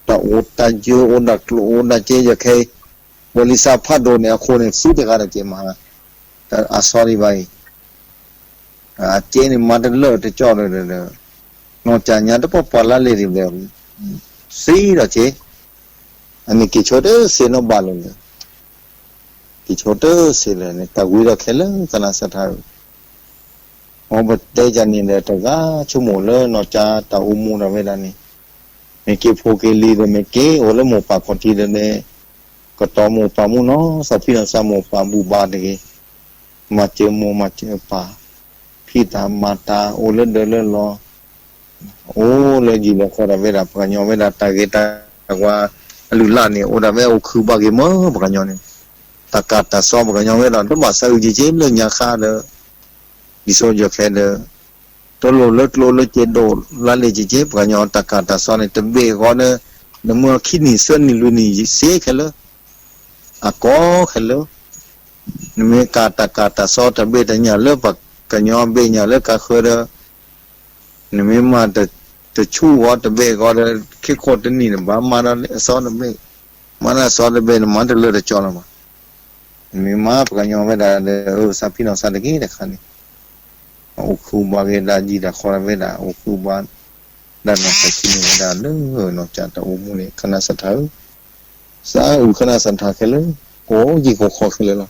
တၢ်အိၣ်တၢ်ယၢၤ အိၣ်ဒၣ်ကျိၣ်အိၣ်ဒၣ်စ့ ယခဲအံၤ ဝဲလံစးဖးဒိၣ်န့ၣ် အဃိန့ၣ် သုတဂၤတက့ၢ်မး အသီဒံးဘၣ်အံၤ အစ့န့ၣ် မၤတလၢာ်တကၠီၣ်ဒီး နီၢ်ကၠးညါတပှၢ်ပှၢ်လါလဲၣ်ဒံးဒီး သံဒီးစ့ အန့ၣ်က့ၤဆိတစ့နီတဘျီလၢၤ က့ၤဆိတစ့လၢၤန့ၣ် တၢ်ဝံၤဒီးခဲလၢာ် ကနၣ်စးထါဧၢ မ်ပတဲယၤန့ၣ်ဒီး တဂၤဆိကမိၣ်လၢနီၢ်ကၠးတၢ်အိၣ်မူဒီးဝဲဒၣ်န့ၣ် မ့ၢ်က့ၤဖိက့ၤလံၤဒီး မ့ၢ်က့ၤအိၣ်လၢမိၢ်ပၢ်ခီၣ်ထံးဒီးန့ၣ် ကတီၤမိၢ်ပၢ်မူနီၢ် သးဖံသးမါမိၢ်ပၢ်ဘူၣ်ဘါတဂ့ၤ မၤစၢၤမိၢ်မၤစၢၤပၢ် ဖံးတၢ်မၤတၢ် အိၣ်လၢဒၢးလၢလီၤ အိၣ်လၢယံၤလီၤဃီဒီးဝဲဒၣ် ပှၤကညီဝဲဒၣ်တၢ်ဂ့ၤတၢ်ဝါ အလုၢ်အလၢ်န့ၣ် အိၣ်ဒၣ်ဝဲအိၣ်ခုဘၣ်ဂ့ၤမး ပှၤကညီန့ၣ် တၢ်ကၢ်တၢ်စီပှၤကညီဝဲဒၣ် တဘၣ်စးအုးက့ၤက့ၤလၢညါဃါဒီး ဒ်သိးယခဲဒီး တလိၣ်လၢကျိလၢစ့ဒိၣ်လါလဲၣ်က့ၤက့ၤ ပှၤကညီတၢ်ကၢ်တၢ်စီန့ၣ် တဘ့ၣ်အဂီၢ်ဒီး နမ့ၢ်ခံနံၣ်သၢနံၣ်လွံၢ်နံၣ်စ့ခဲလၢာ် အကီခဲလၢာ် နမ့ၢ်ကၢ်တၢ်ကၢ်တၢ်စီတဘ့ၣ်တညၣ်လၢပှၤကညီဘ့ၣ်ညၣ်လၢကါဃၢဒီး နမ့ၢ်မၤတဆူၣ်အီၤတဘ့ၣ်အဂီၢ်ဒီး ခံခိၣ်တနံၣ်န့ၣ်ဘၣ်မၤဒီးအစီတဘ့ၣ် မၤဒီးအစီတဘ့ၣ်န့ၣ် မၤတလၢတကၠီလၢၤဘၣ်. နမ့ၢ်မၤပှၤကညီဝဲဒၣ်ဒီး အၢ သးဖံနီၢ်သးတဂ့ၤတခါန့ၣ် အိၣ်ဃုာ်ဘၣ်က့ၤဒၣ်ယံၤဒၣ်ဃီဝဲဒၣ် အိၣ်ဃုာ်ဘၣ် ဒၣ်နီၢ်သးဆံန့ၣ်ဝဲဒၣ်လၢနီၢ်ကၠးတၢ်အိၣ်မူန့ၣ် ခနၣ်စးထါဧၢ သးအုးခနၣ်စးထါခဲလၢာ် ကိးယံၤကိးခီခဲလၢာ်လီၤ.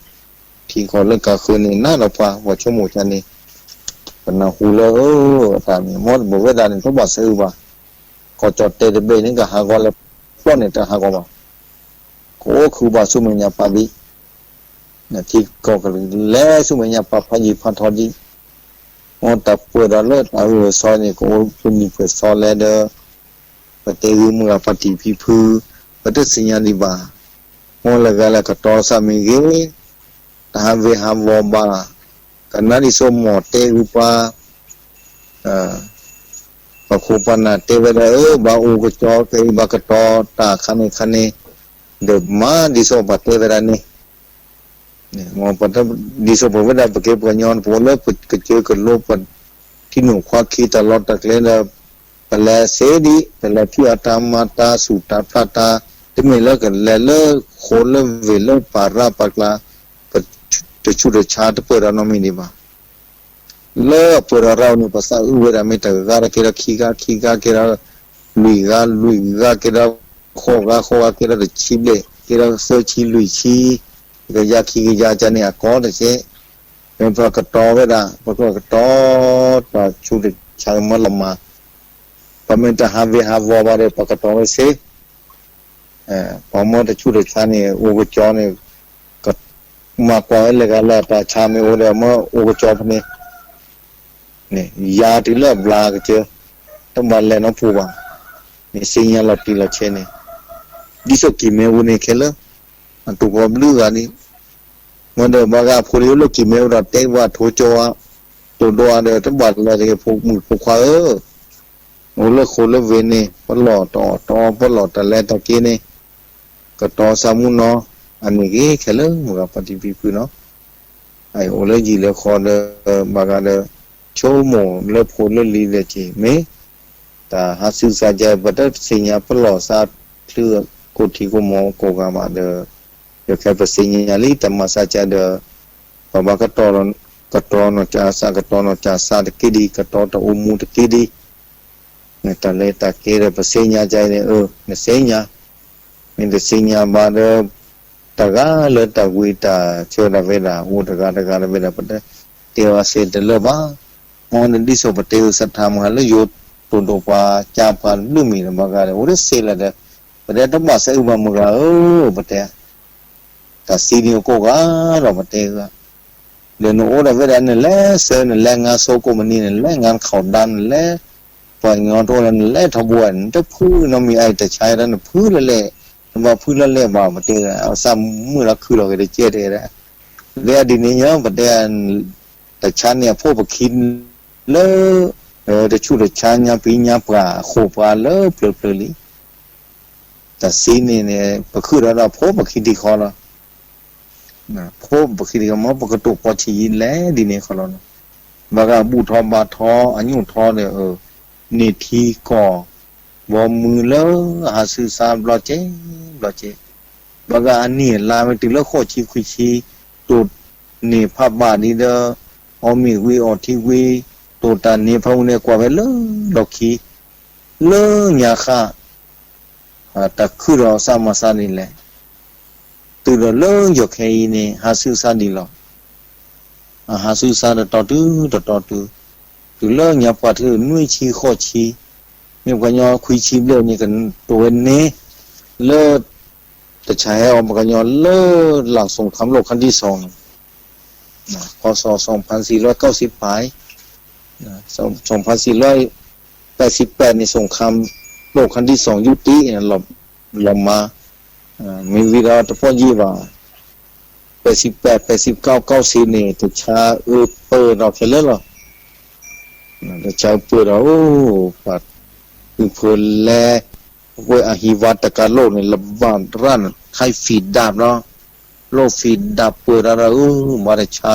ထံကီၢ်လၢကါဃၢန့ၣ် နးဒီးပှၤ ပှၤဆိကမိၣ်ကန့ၣ် ပနၢ်ဟူလၢအတၢ်န့ၣ် မ်တဘၣ်ဝဲဒၣ်န့ၣ် တဘၣ်စးအုးဘၣ်. ကီၢ်ကၠီၣ်တဲာ်တဘ့ၣ်န့ၣ် ကဟးဂီၤလၢ ပျီၢ်န့ၣ်တဟးဂီၤဘၣ်. ကအိၣ်ခုဘၣ်ဆူမဲာ်ညါပၢ်ဒံး ထံကီၢ်ကလဲၤဆူမဲာ်ညါပၢ်ဖးယံၤဖးထီဒံး မ်တၢ်ပှဲၤဒီးလၢတၢ်အုးအစီန့ၣ် ကအိၣ်ဖုနံၤပှဲၤစီလဲၣ်ဒီး ပတဲဂ့ၤမုၢ်ဂၤပှၤတံၤဖံဖု ပတသ့ၣ်ညါဒံးဘၣ်. မ်လၢဂၤလၢကတီၤစၢ်မ့ၢ်ဂ့ၤ တဟးဝ့ၤဟးဝီၤဘၣ် ကနၣ်ဒ်သိးမိၢ်တဲဂ့ၤပှၤ ပှၤခိၣ်ပှၤနၢ်တဲဝဲဒၣ် အၢ ဘၣ်အိၣ်ကစီၤခဲအံၤ ဘၣ်ကတီၤတၢ်ခါန့ၣ်ခါန့ၣ် ဒီးမၤဒ်သိးပှၤတဲဝဲဒၣ်န့ၣ် ဒ်သိးပဝဲဒၣ်ပကဲပှၤကညီ ပအိၣ်လၢပကစၢၢ်ကလိ ပထံ ထံနူၢ်ခွါခံတၢ်လီၢ်တၢ်ကျဲဒီး ပလဲၤစ့ဒံး ပလဲၤဖံးအီၣ်တၢ်မၤတၢ်ဆူၣ်တၢ်ဖျးတၢ် တမ့ၢ်လၢကလဲၤလၢဃိလၢဝ့ၢ်လၢပၤရၣ်ပၤကျါ တဆူးတဆါတပၢၢ်ဒီးနီတမံၤဒံးဘၣ်. လၢအပၢၢ်ဒီးရၣ်အံၤန့ၣ် ပသးအုးဝဲဒၣ်မ့ၢ်တဂၤဒီးကဲထီၣ်ခံဂၤ ခံဂၤကဲထီၣ်လွံၢ်ဂၤ လွံၢ်ဂၤကဲထီၣ်ဃိးဂၤ ဃိးဂၤကဲထီၣ်တဆံဘျဲၣ် ကဲထီၣ်သၢဆံလွံၢ်ဆံ ကယၤခံကယၤကန့ၣ်အကီတကဲ မ့ၢ်ပကတီၤဝဲဒၣ် ပကတီၤတၢ်ဆူးတဆါမ့ၢ်လီၤမး ပမ့ၢ်တဟးဝ့ၤဟးဝီၤဘၣ်ဒီး ပကတီၤဝဲစ့ ပှၤမၢတဆူးတဆါန့ၣ် အိၣ်ကကၠီန့ၣ် မၤကွၢ်ဝဲလဲၤဂၤလၢတၢ်ဆါမ့ၢ်အိၣ်ဒီး မၢအိၣ်ကကၠီဖဲန့ၣ် န့ၣ် ယၤတုၤလၢအဘျါကစၢၢ် တဘၣ်လဲၤနီတပူၤဘၣ် န့ၣ်စ့ညါလီၤတံၢ်လီၤဆဲးန့ၣ် ဒ်သိးကံၢ်မဲဝူန့ၣ်ခဲလၢာ် အတူၢ်ကီၤဘျုးဂၤန့ၣ် မ့ၢ်ဒီးဘၣ်ဂၤဖိလံၤလၢကံၢ်မဲဝူဒီးတဲဘၣ်ထိကၠီဧါ တိၢ်ဒိၣ်ဧါဒီး တဘၣ်လဲၤတဂ့ၤ ဖိမုၣ်ဖိခွါဧၢ အိၣ်လၢဃိလၢဝ့ၢ်န့ၣ် ပလီၢ်တအီၣ်တအီ ပလီၢ်တလဲၤတၢ်က့န့ၣ် ကတီၤစၢ်မူနီၤ အန့ၣ်ဂ့ၤခဲလၢာ်မုၢ်ဂၤပှၤတံၤဖံဖုနီၤ အအိၣ်လၢယံၤလၢဃီဒီး ဘၣ်ဂၤဒီး ဆိကမိၣ်လၢဖိလၢလံၤဒီးက့ၤ မ့ၢ်တၢ်ဟးဆူးစါကဲ ပတသ့ၣ်ညါပလီၢ်စါချုးကိးထံကိးမီၤကိးဂၤဘၣ်ဒီး ယခဲပသ့ၣ်ညါလံ တၢ်မၤစၢ်ကဲဒီး ပဘၣ်ကတီၤ ကတီၤနီၢ်ကစၢ်စၢ်ကတီၤနီၢ်ကစၢ်စၢ်တက့ဒံး ကတီၤတၢ်အိၣ်မူတက့ဒံး နတၢ်လဲၤတၢ်က့ဒီး ပသ့ၣ်ညါကဲန့ၣ် အၢ နသ့ၣ်ညါ မ့ၢ်တသ့ၣ်ညါဘၣ်ဒီး တဂၤလၢတၢ်ဝံတၢ်ဆၢဒၣ်ဝဲဒၣ် အိၣ်တဂၤတဂၤတဝဲဒၣ် ပတဲတဲအီၤစ့တလၢဘၣ် မ်နဒ်သိးပတဲအုးသထါမုၢ်ဟါလၢယိၤတိၢ်ဒိၣ်ပှၤကၠါပှၤတဘျုးမံၤဒီး ဘၣ်ဂၤဒီး အိၣ်တသ့လၢၤဒီး ပတဲတဘၣ်သးအုးဘၣ်မုၢ်ဂၤဧၢ ပတဲ တၢ်သံန့ၣ်အိၣ်ကိးဂၤဒီးပတဲဂၤ ဒီးနအိၣ်ဒၣ်ဝဲဒၣ်နလဲၤဆၢ နလဲၤငါဆိကိးမုၢ်နံၤ နလဲၤငါခီၣ်ဒါ နလဲၤ ပှၤကညီတအိၣ်လၢနလဲၤထီဘိ နတဖုနီတမံၤ အအံၤတၢ်ဆါဒီးနဖုလၢလဲၣ် နဘၣ်ဖုလၢလဲၣ်ဘၣ် ပတဲ အသးမုာ်လီၤခုၣ်လီၤဂ့ၤတကဲတဲဒၣ် ပတဲဒ်န့ၣ်ညီ ပတဲ တၢ်ဆါန့ၣ်အဖိပခံလၢ တဆူးတဆါညါပံၤညါပှၢ်အဃိာ်ပှၢ်လၢပျၢၤပျၢၤလံ တၢ်သံန့ၣ်န့ၣ် ပခုၣ်ဒီးဒီးဖိပခံတံၤဃီလီၤ ဖိပခံတံၤဃီ မ်ပကတိၤကီၢ်ဆံးယံာ်လဲၣ်ဒ်န့ၣ်ဃီလီၤနီၤ ဘၣ်ဂၤဘူၣ်ထီၣ်ဘါထီၣ်အညိၣ်ထီၣ်ဒီး န့ၢ်ထံကီၢ် ဘီမုၢ်လၢအဟးဆူစါဘျီကဲ ဘျီကဲ ဘၣ်ဂၤအနံၣ်အလါမ့ၢ်တုၤလၢဃိးဆံခွံဆံ တိၢ်န့ၢ်ဖးဘၣ်ဒံးဒီး အီၣ်မ့ၤဝံၤအီထံဝံၤ တိၢ်တၢ်န့ၢ်ဖးမုၢ်န့ၣ်ကွၢ်ဝဲလၢလီၢ်ခံ လၢညါဃၣ် တၢ်ခုၣ်ဒီးစၢ်မၤစၢ်ဒ်လဲၣ် တုၤဒီးလၢယီၤခဲအံၤန့ၣ် ဟးဆူစါဒံးလီၤ အဟးဆူစါတတီၤတုၤတတီၤတုၤ တုၤလၢညါပှၢ်ထံးနွံဆံဃိးဆံ မ့ၢ်ပှၤကညီခွံဆံဘျဲၣ်န့ၣ် ကတိၤဝဲန့ၣ် လၢ တၢ်ဆါဟဲအီၤပှၤကညီလၢ လၢ်စူၣ်ခါလိာ်ခါဒံစီၣ်န့ၣ် ခီစီၤ စီၤဖၣ်စံးလွဲၢ်ကီၢ်စံးပၢ် စီၤဖၣ်စံးလွဲၢ် ပၢ်စံးပၢ်န့ၣ် စူၣ်ခါလိာ်ခါဒံစီၣ်ယူၢ်တံၢ်န့ၣ် လီၤမၤ မ့ၢ်ဝံၤဒီးတပီၢ်ယံာ်ဘၣ် ပၢ်စံးပၢ် ပၢ်စံးကီၢ် ကီၢ်စံးန့ၣ် တၢ်ဆါအၢပၢၢ်ဒီးခဲလၢာ်လီၤ တၢ်ဆါအၢပၢၢ်ဒီး ပှၤ အုးဖၢလဲ ဝဲအဟံၣ်ဝါတကးလိာ်န့ၣ် လၢဘၣ်ရၣ်န့ၣ် ခါဖံးဒၣ်ဘျီ လိာ်ဖံးဒၣ်ပၢၢ်ဒီး အုး ဘၣ်တၢ်ဆါ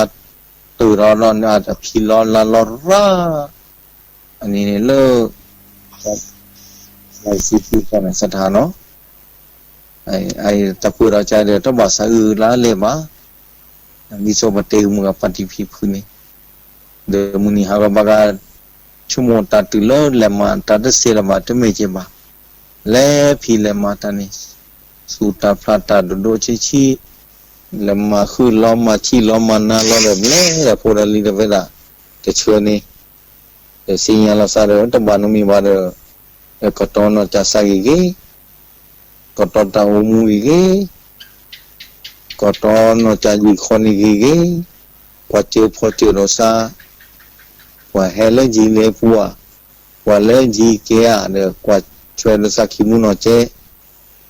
တုၤဒီး အဖံလီၤလါလီၤရၣ် အန့ၣ်န့ၣ်လၢ စထါနီၤ တၢ်ပၢၢ်ဒီးကဒီး တဘၣ်သးအုးလါလဲၣ်ဘၣ် ဒ်သိးပတဲမုၢ်ဂၤပှၤတံၤဖံဖုန့ၣ် ဒီးမုၢ်နံၤဟးဂီၤဘၣ်ဂၤ ဆိကမိၣ်တၢ်တုၤလၢလဲၤမၤတၢ်တသ့လၢၤဘၣ် တမ့ၢ်က့ၤဘၣ် လဲၤဖံးလဲၤမၤတၢ်န့ၣ် ဆူၣ်တၢ်ဖျးတၢ်ဒိၣ်ဒိၣ်ဆံးဆံး လဲၤမၤဃုာ်လီၤမၤဆံးလီၤမၤနၤလီၤဒီး လဲၤဒီးဖိဒီးလံၤဒီးဝဲဒၣ် တဆၢန့ၣ် ဒီးသ့ၣ်ညါလီၤသးဒီး တဘၣ်နီတမံၤဘၣ်ဒီး ကတီၤနီၢ်ကစၢ်စၢ်ဂ့ၤဂ့ၤ ကတီၤတၢ်အိၣ်မူဂ့ၤဂ့ၤ ကတီၤနီၢ်ကစၢ်ယံာ်ခီန့ၣ်ဂ့ၤဂ့ၤ ကွၢ်စၢၢ်ဖီစၢၢ်ဒီးသး ပှၤဟဲလၢယံၤလဲၤပူၤဧါ ပှၤလၢယံၤကဲဧါဒီး ကွၢ်ထွဲဒီးသးခံမူနီၢ်ကဲ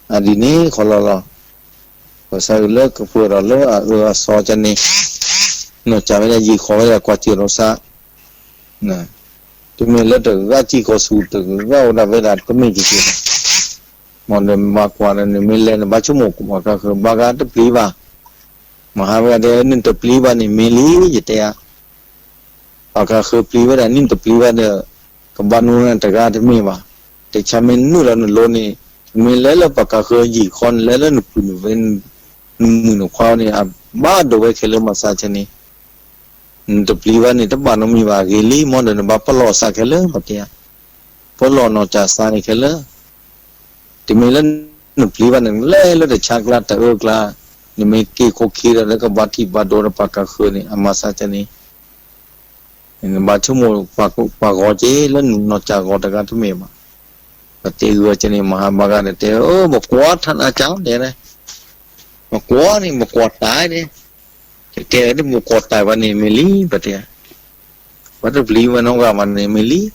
အဒ်န့ၣ်ခီလီၤလီၤ ပသးအုးလၢကပၢၢ်ဒီးလၢအအၢအသီကန့ၣ် နီၢ်ကစၢ်ဝဲဒၣ်ယံာ်ခီဝဲဒၣ်ကွၢ်စၢၢ်ဒီးသး တမ့ၢ်လၢတဂၤစံၢ်ကီၢ်ဆူၣ် တဂၤအိၣ်ဒၣ်ဝဲဒၣ်တမ့ၢ်က့ၤက့ၤဘၣ် မ်နမၤကွၢ်ဒီးနမ့ၢ်လဲၤနဘၣ်ဆိကမိၣ်ကွၢ်ကဃၢၤ ဘၣ်ဂၤတပျံၤဘၣ် မဟါဝဲဒၣ်နတပျံၤဘၣ်န့ၣ်မ့ၢ်လံ ယတဲဧါ ပှၤကါဃၢပျံၤဝဲဒၣ်န့ၣ် တပျံၤဘၣ်ဒီး ကဘၣ်နူၤနတဂၤတမ့ၢ်ဘၣ်. တၢ်ဆါမ့ၢ်နုာ်လီၤနလိၤန့ၣ် နမ့ၢ်လဲၤလၢပှၤကါဃၢယံာ်ဃီ နလဲၤလၢနပုၢ်နဝဲၢ် နမုၣ်နခွါန့ၣ် အဘၣ်ဒိးဝဲခဲလၢာ်မၤစၢ်ကန့ၣ် နတပျံၤဘၣ်န့ၣ် တဘၣ်နီတမံၤဘၣ် အဂ့ၤလံ မ်ဒီးနဘၣ်ပလီၢ်စးခဲလၢာ် ပတဲ, ပလီၢ်နီၢ်ကစၢ်စါန့ၣ်ခဲလၢာ်. တမ့ၢ်လၢနပျံၤဘၣ်န့ၣ် နလဲၤလၢတၢ်ဆါကျါတၢ်အၢကျါ, နမ့ၢ်က့ၤခိၣ်ခံဒီး လၢကဘၣ်ထံၣ်ဘၣ်ဒိဒီးပှၤကါဃၢန့ၣ် အမၤစၢ်ကန့ၣ် နဘၣ်ဆိကမိၣ်ပှၤဂီၤက့ၤလၢနနီၢ်ကစၢ်ဂီၤတဂၤတမ့ၢ်ဘၣ်. ပတဲဂုၤကန့ၣ် မၤဟးဘၣ်ဂၤဒီးတဲ အၢ မကွၢ်ထးနးကန့ၣ်, မကွၢ်န့ၣ် မကွၢ်တၢ်န့ၣ်, ကဲကဲဒ်မကွၢ်တၢ်ဘၣ်န့ၣ်မ့ၢ်လံ ပတဲ, ပှၤတပျံၤဝဲနီတဂၤဘၣ်န့ၣ်မ့ၢ်လံ,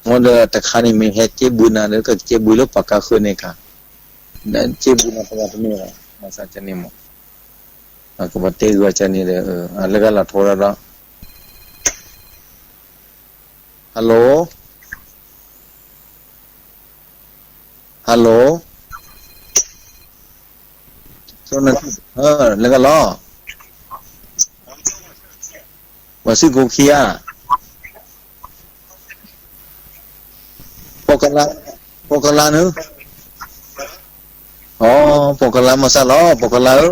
မ်ဒီးတခါန့ၣ်မ့ၢ်ဟဲကဲဘုးနၤဒီး ကကဲဘုးလၢပှၤကါဃၢန့ၣ်ခါ, ကဲဘုးနၤတဂၤတမ့ၢ်ဘၣ် မၤစၢ်ကန့ၣ်မး အကပတဲဂုၤကန့ၣ်ဒီး အလၢဂၤလီၤထိးဒီး hello, hello, လၢဂၤလီၤ, ပှၤစံၣ်ကိးခံဂၤ ပိကလါ, ပိကလါနုၤ, အိ ပိကလါမၤစၢ်လီၤ ပိကလါဧၢ,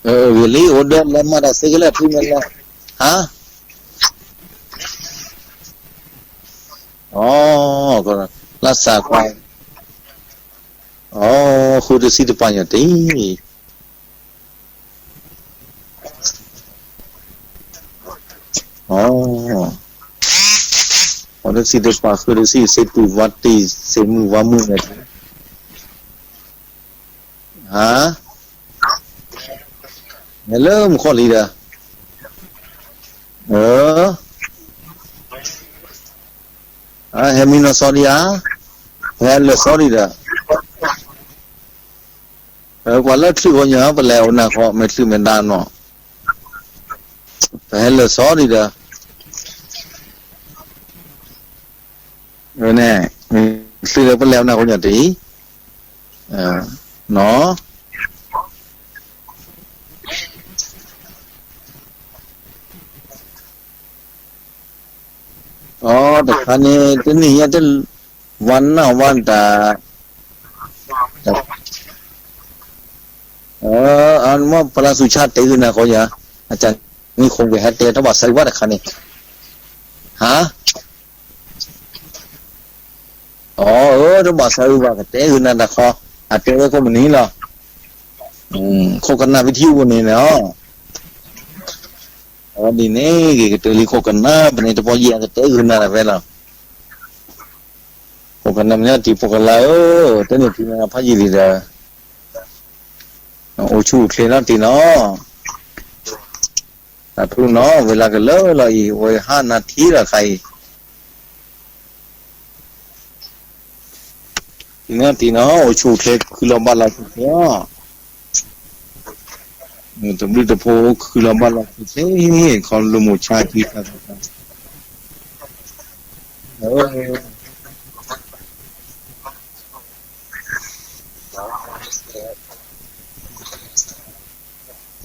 ဂ့ၤလံ အိၣ်ဒီးလၢမၤတၢ်သ့ကလဲၣ် ဖုမဲာ်လဲၣ်, ဟါ, အိ လၢစးကွၢ်, အိ ဃုတဆံတပာ်ညါတံၢ် အိ အိ တဆံတပာ်ဃုတဆံ စ့တူၢ်ဝါတံၢ် စ့မုၢ်ဝါမုၢ်န့ၣ်, ဟါ, ဟဲလၢမုၢ်ခီၣ်လံဒီး, အၢ, ဟဲမံနီၤစီဒံးဧါ, ဟဲလၢာ်စီဒံးဒီး ပှၤလၢချုးဃီညီ ပလဲၤအိၣ်နၢ်ဃီ မ့ၢ်ချုးမ့ၢ်ဒါနီၤ, ပဟဲလၢာ်စီဒံးဒီး, န့ၣ်, မ့ၢ်ချုးဒီးပလဲၤအိၣ်နၢ်ဃီညီတံၢ်, နီၤ အိ တခါန့ၣ် တနံၣ်ညါတ ဝါနၢ်ဝါတၢ်, အမ့ၢ်ပလၢ်သူၣ်ဆါတဲဂုာ်နၤဃီယၤ, အကနံၣ်ဃိကဟဲတဲတဘၣ်ဆၢဂ့ၤဘၣ်တခါန့ၣ်, ဟါ, အိ တဘၣ်ဆၢဂ့ၤဘၣ်ကတဲဂုာ်နၤတခီ, အတဲဝဲကိးမုၢ်နံၤလီၤ, ခိၣ်ကနၣ်ပထံၣ်အိၣ်န့ၣ်လီၤ အဝဲဒ်န့ၣ် ဂ့ၤကတၢၢ်လံခိၣ်ကနၣ် ပန့ၣ်တပီယံာ်အကတဲဂုာ်နၤတၢ်ဖဲလီၤ, ခိၣ်ကနၣ်မ့ၢ်တံၢ်ဖိကလါဧၢ, တန့ၢ်ဖံနဖးယံာ်လံဒီး, အိၣ်ဆူၣ်အိၣ်ချ့နီတံၢ်နီၤ, တၢ်ထူၣ်နီၤ ဝဲလၢကလၢလီၤအံၤ ဝဲဟးနၤထံလီၤခါအံၤ နတံၢ်နီၤ အိၣ်ဆူၣ်အိၣ်ချ့ခုလီၤဘၣ်လီၤဆူၣ်ချ့အီၤ, တဘျုးတဖိအိၣ်ခုလီၤဘၣ်လီၤဆူၣ်ချ့, ခီလိာ်မိၢ်ဆါခံဆါ,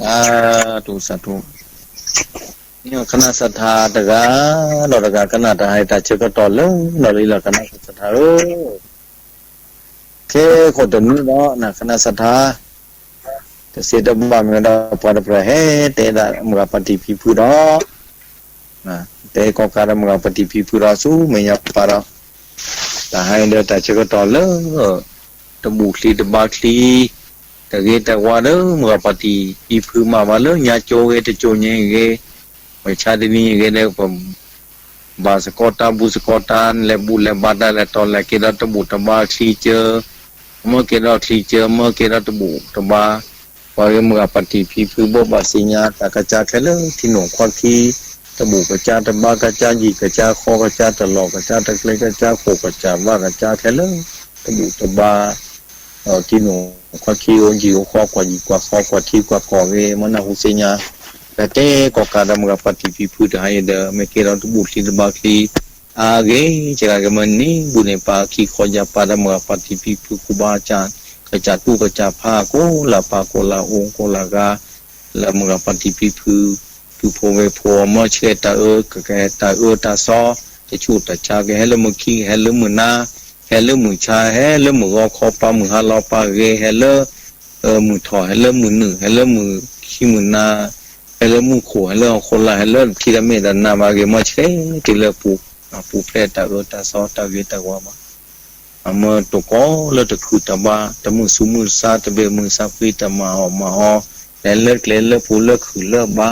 စးထူၣ်စးထူၣ်, ကနၣ်စးထါတဂၤ, ဒီးတဂၤကနၣ်တၢ်ဟဲတၢ်ဆၢကတီၢ်လၢလီၢ်လံလီၤ ကနၣ်စးထါဧၢ, ခဲကိာ်တနွံဒီး နကနၣ်စးထါ တစ့တဘၣ်မ့ၢ်ဝဲဒၣ် ပှၤတဖျၢၣ်ဟဲတဲဒၣ်မုၢ်ဂၤပၣ်တံၣ်ဖံဖုဒီး, တဲကီးကးဒီးမုၢ်ဂၤပၣ်တံၣ်ဖံဖုဒီးဆူမဲာ်ညါပၢ်ဒီး, တၢ်ဟဲဒီးတၢ်ဆၢကတီၢ်လၢ တဘူၣ်ချံတဘါချံ, တဂ့ၤတဝါဒီးမုၢ်ဂၤပၣ်တံၣ်ဖံဖုမးဘၣ်လၢညါကၠိဂ့ၤ တကၠိညါဂ့ၤ, မုၢ်ဆါတနံၤဂ့ၤဒီး ပ ဘၣ်စ့ၢ်ကီးတၢ်ဘူၣ်စ့ၢ်ကီးတၢ် လဲၤဘူၣ်လဲၤဘါတၢ်လဲၤတီၤလဲၤက့ၤဒီးတဘူၣ်တဘါချံကၢ, မၢက့ၤဒီးချံကၢ မၢက့ၤဒီးတဘူၣ်တဘါ, ပှၤဂ့ၤမုၢ်ဂၤပၣ်တံၣ်ဖံဖုဘိးဘၣ်စ့ၢ်ညါ တၢ်ကစၢ်ခဲလၢာ် ထံနိၣ်ခွါခံ, တဘူၣ်ကစၢ်တဘါကစၢ် ယံာ်ကစၢ် ဃီကစၢ် တလီၢ်ကစၢ် တကျဲကစၢ် ဃိၣ်ကစၢ် ဘါကစၢ်ခဲလၢာ် တဘူၣ်တဘါ ထံနိၣ်ခွါခံ အိၣ်ယံာ်အိၣ်ဃီ ကွၢ်ယံာ်ကွၢ်ဃီ ကွၢ်ထံကွၢ်ကီၢ်ဂ့ၤ မ့ၢ်နၢ်ဟူစ့ၢ်ညါ, ပတဲကီးကးဒီးမုၢ်ဂၤပၣ်တံၣ်ဖံဖုတဟါအံၤဒီး မ့ၢ်က့ၤဒီးတဘူၣ်ချံတဘါချံ, အဂ့ၤ ကဲဂၤကမၢနံၤ ဘူၣ်န့ၢ်ပၢ်ခံခီယၢ်ပၢ်ဒီးမုၢ်ဂၤပၣ်တံၣ်ဖံဖု ကူဘါစၢ် ကစၢ်တူၢ်ကစၢ်ဖး ကိးလၢ်ပၢ်ကိးလၢ်အိၣ်ကိးလၢ်ဂၤ လၢမုၢ်ဂၤပၣ်တံၣ်ဖံဖု ပုၢ်ဖိဝဲၢ်ဖိ မ့ၢ်ဆှဲတၢ်အၢ ကကဟဲတၢ်အၢတၢ်သီ, တဆူးတၢ်ဆါ ကဟဲလၢမုၢ်ခံ ကဟဲလၢမုၢ်နၤ, ဟဲလၢမုၢ်ဆါ ဟဲလၢမုၢ်ဂီၤခီ ပာ်မုၢ်ဟါလီၤပာ်ဂ့ၤ ဟဲလၢ မုၢ်ထီၣ် ဟဲလၢမုၢ်နုာ် ဟဲလၢမုၢ်ခံမုၢ်နၤ ဟဲလၢမုၢ်ခိၣ် ဟဲလၢဟီၣ်ခိၣ်လာ် ဟဲလၢထံတၢ်မဲာ်တၢ်နါ မၤဂ့ၤမ့ၢ်ဆှဲတုၤလၢပူၤ, ပူၤဖျဲးတၢ်အၢတၢ်သီ တၢ်ဂ့ၤတၢ်ဝါဘၣ် အမ့ၢ်တကိးလၢတခုၣ်တဘါ တမုာ်သူၣ်မုာ်သး တဘၣ်မုာ်သးဖှံ တမၤအီၣ်မၤအီ လဲၤလၢကျဲလၢပူၤလၢခုၣ်လၢဘါ,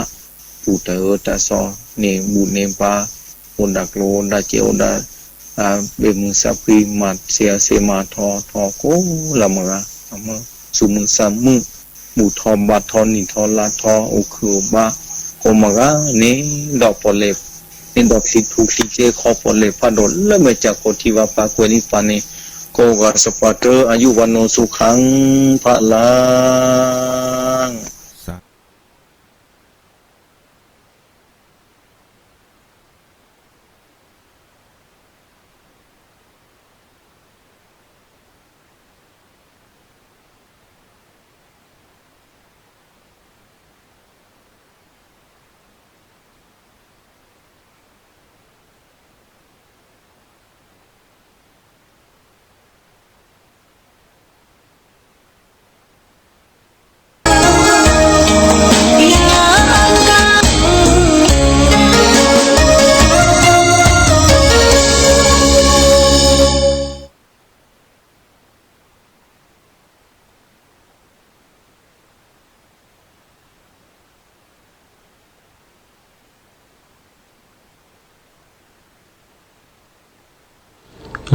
ပူၤတၢ်အၢတၢ်သီန့ၣ် ဘူၣ်န့ၢ်ဘါ, အိၣ်ဒၣ်ကျိၤအိၣ်ဒၣ်စ့အိၣ်ဒၣ် ဘၣ်မုာ်သးဖှံ မၤစ့အစ့မၤထီထီကိးလၢမုၢ်ဂၤ, အမ့ၢ်သူၣ်မုာ်သးမုာ် ဘူၣ်ထီဘါထီနံၣ်ထီလါထီ အိၣ်ခုၣ်အိၣ်ဘါ ကိးမုၢ်ဂၤန့ၣ် ဒီးပီၣ်လဲၣ် န့ၣ်ဒီးချံထူချံက့ ခီပီၣ်လဲၣ်ဖးဒိၣ်လၢမဲာ်ကၠၢ်ကီၢ်ထံဘၣ်ပာ်ကွဲးလံပာ်န့ၣ် ကိးဂၤစပှၤတၢ အယူးဘၣ်နီၢ်ဆူၣ်ခါ ဖးလၢ်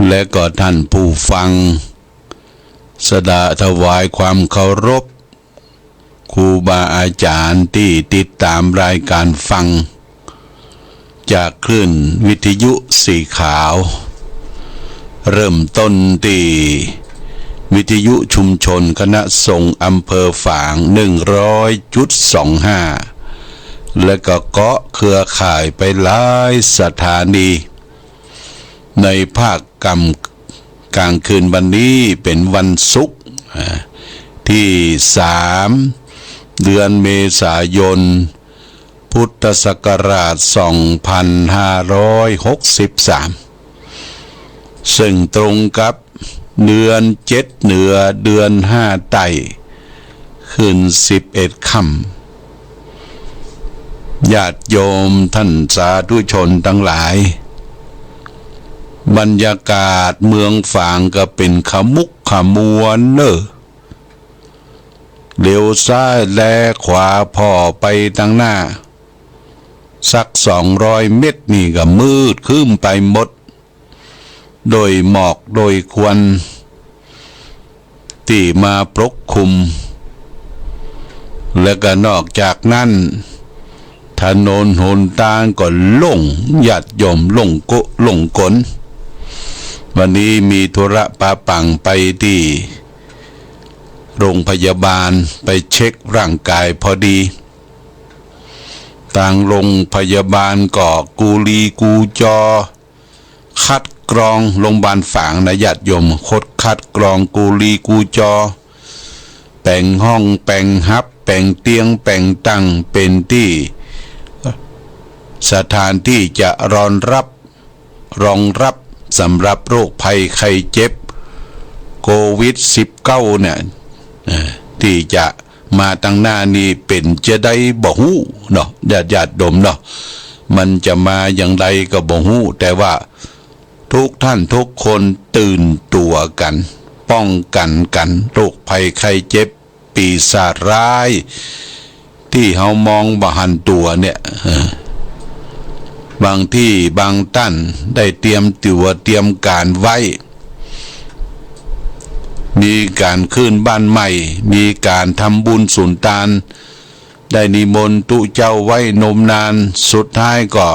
และก็ท่านผู้ฟัง สดาถวายความเคารพ ครูบาอาจารย์ที่ติดตามรายการฟัง จากคลื่นวิทยุสีขาว เริ่มต้นที่วิทยุชุมชนคณะสงฆ์อำเภอฝาง หนึ่งร้อยจุดสองห้า และก็เกาะเครือข่ายไปหลายสถานี ในภาคค่ำกลางคืนวันนี้เป็นวันศุกร์ อ่า ที่สาม เดือนเมษายน พุทธศักราช สองพันห้าร้อยหกสิบสาม ซึ่งตรงกับเดือนเจ็ดเหนือ เดือนห้าใต้ ขึ้นสิบเอ็ดค่ำ ญาติโยมท่านสาธุชนทั้งหลาย บรรยากาศเมืองฝางก็เป็นขมุกขมัวเนอะ เหลียวซ้ายแลขวาผ่อไปทางหน้า สักสองร้อยเมตรนี่ก็มืดครึ้มไปหมด โดยหมอกโดยควัน ที่มาปกคลุม และก็นอกจากนั้น ถนนหนตางก็โล่ง ญาติโยมโล่งโกะโล่งกน วันนี้มีธุระปะปังไปที่โรงพยาบาล ไปเช็คร่างกายพอดี ทางโรงพยาบาลก็กูลีกูจอ คัดกรอง โรงพยาบาลฝางนะญาติโยม คดคัดกรองกูลีกูจอ แป่งห้องแป่งฮับ แป่งเตียงแป่งตัง เป็นที่ สถานที่จะรองรับ รองรับสำหรับโรคภัยไข้เจ็บ โควิดสิบเก้า เนี่ย เอ่อ ที่จะมาตังหน้านี้เป็นจะได้บ่ฮู้เนาะ ญาติญาติโยมเนาะ มันจะมาอย่างไรก็บ่ฮู้ แต่ว่าทุกท่านทุกคนตื่นตัวกัน ป้องกันกัน โรคภัยไข้เจ็บ ปีศาจร้าย ที่เฮามองบ่หันตั๋วเนี่ย เออ บางที่บางท่านได้เตรียมตั๋วเตรียมการไว้ มีการขึ้นบ้านใหม่ มีการทำบุญสุนตาน ได้นิมนต์ตุ๊เจ้าไว้นมนาน สุดท้ายก็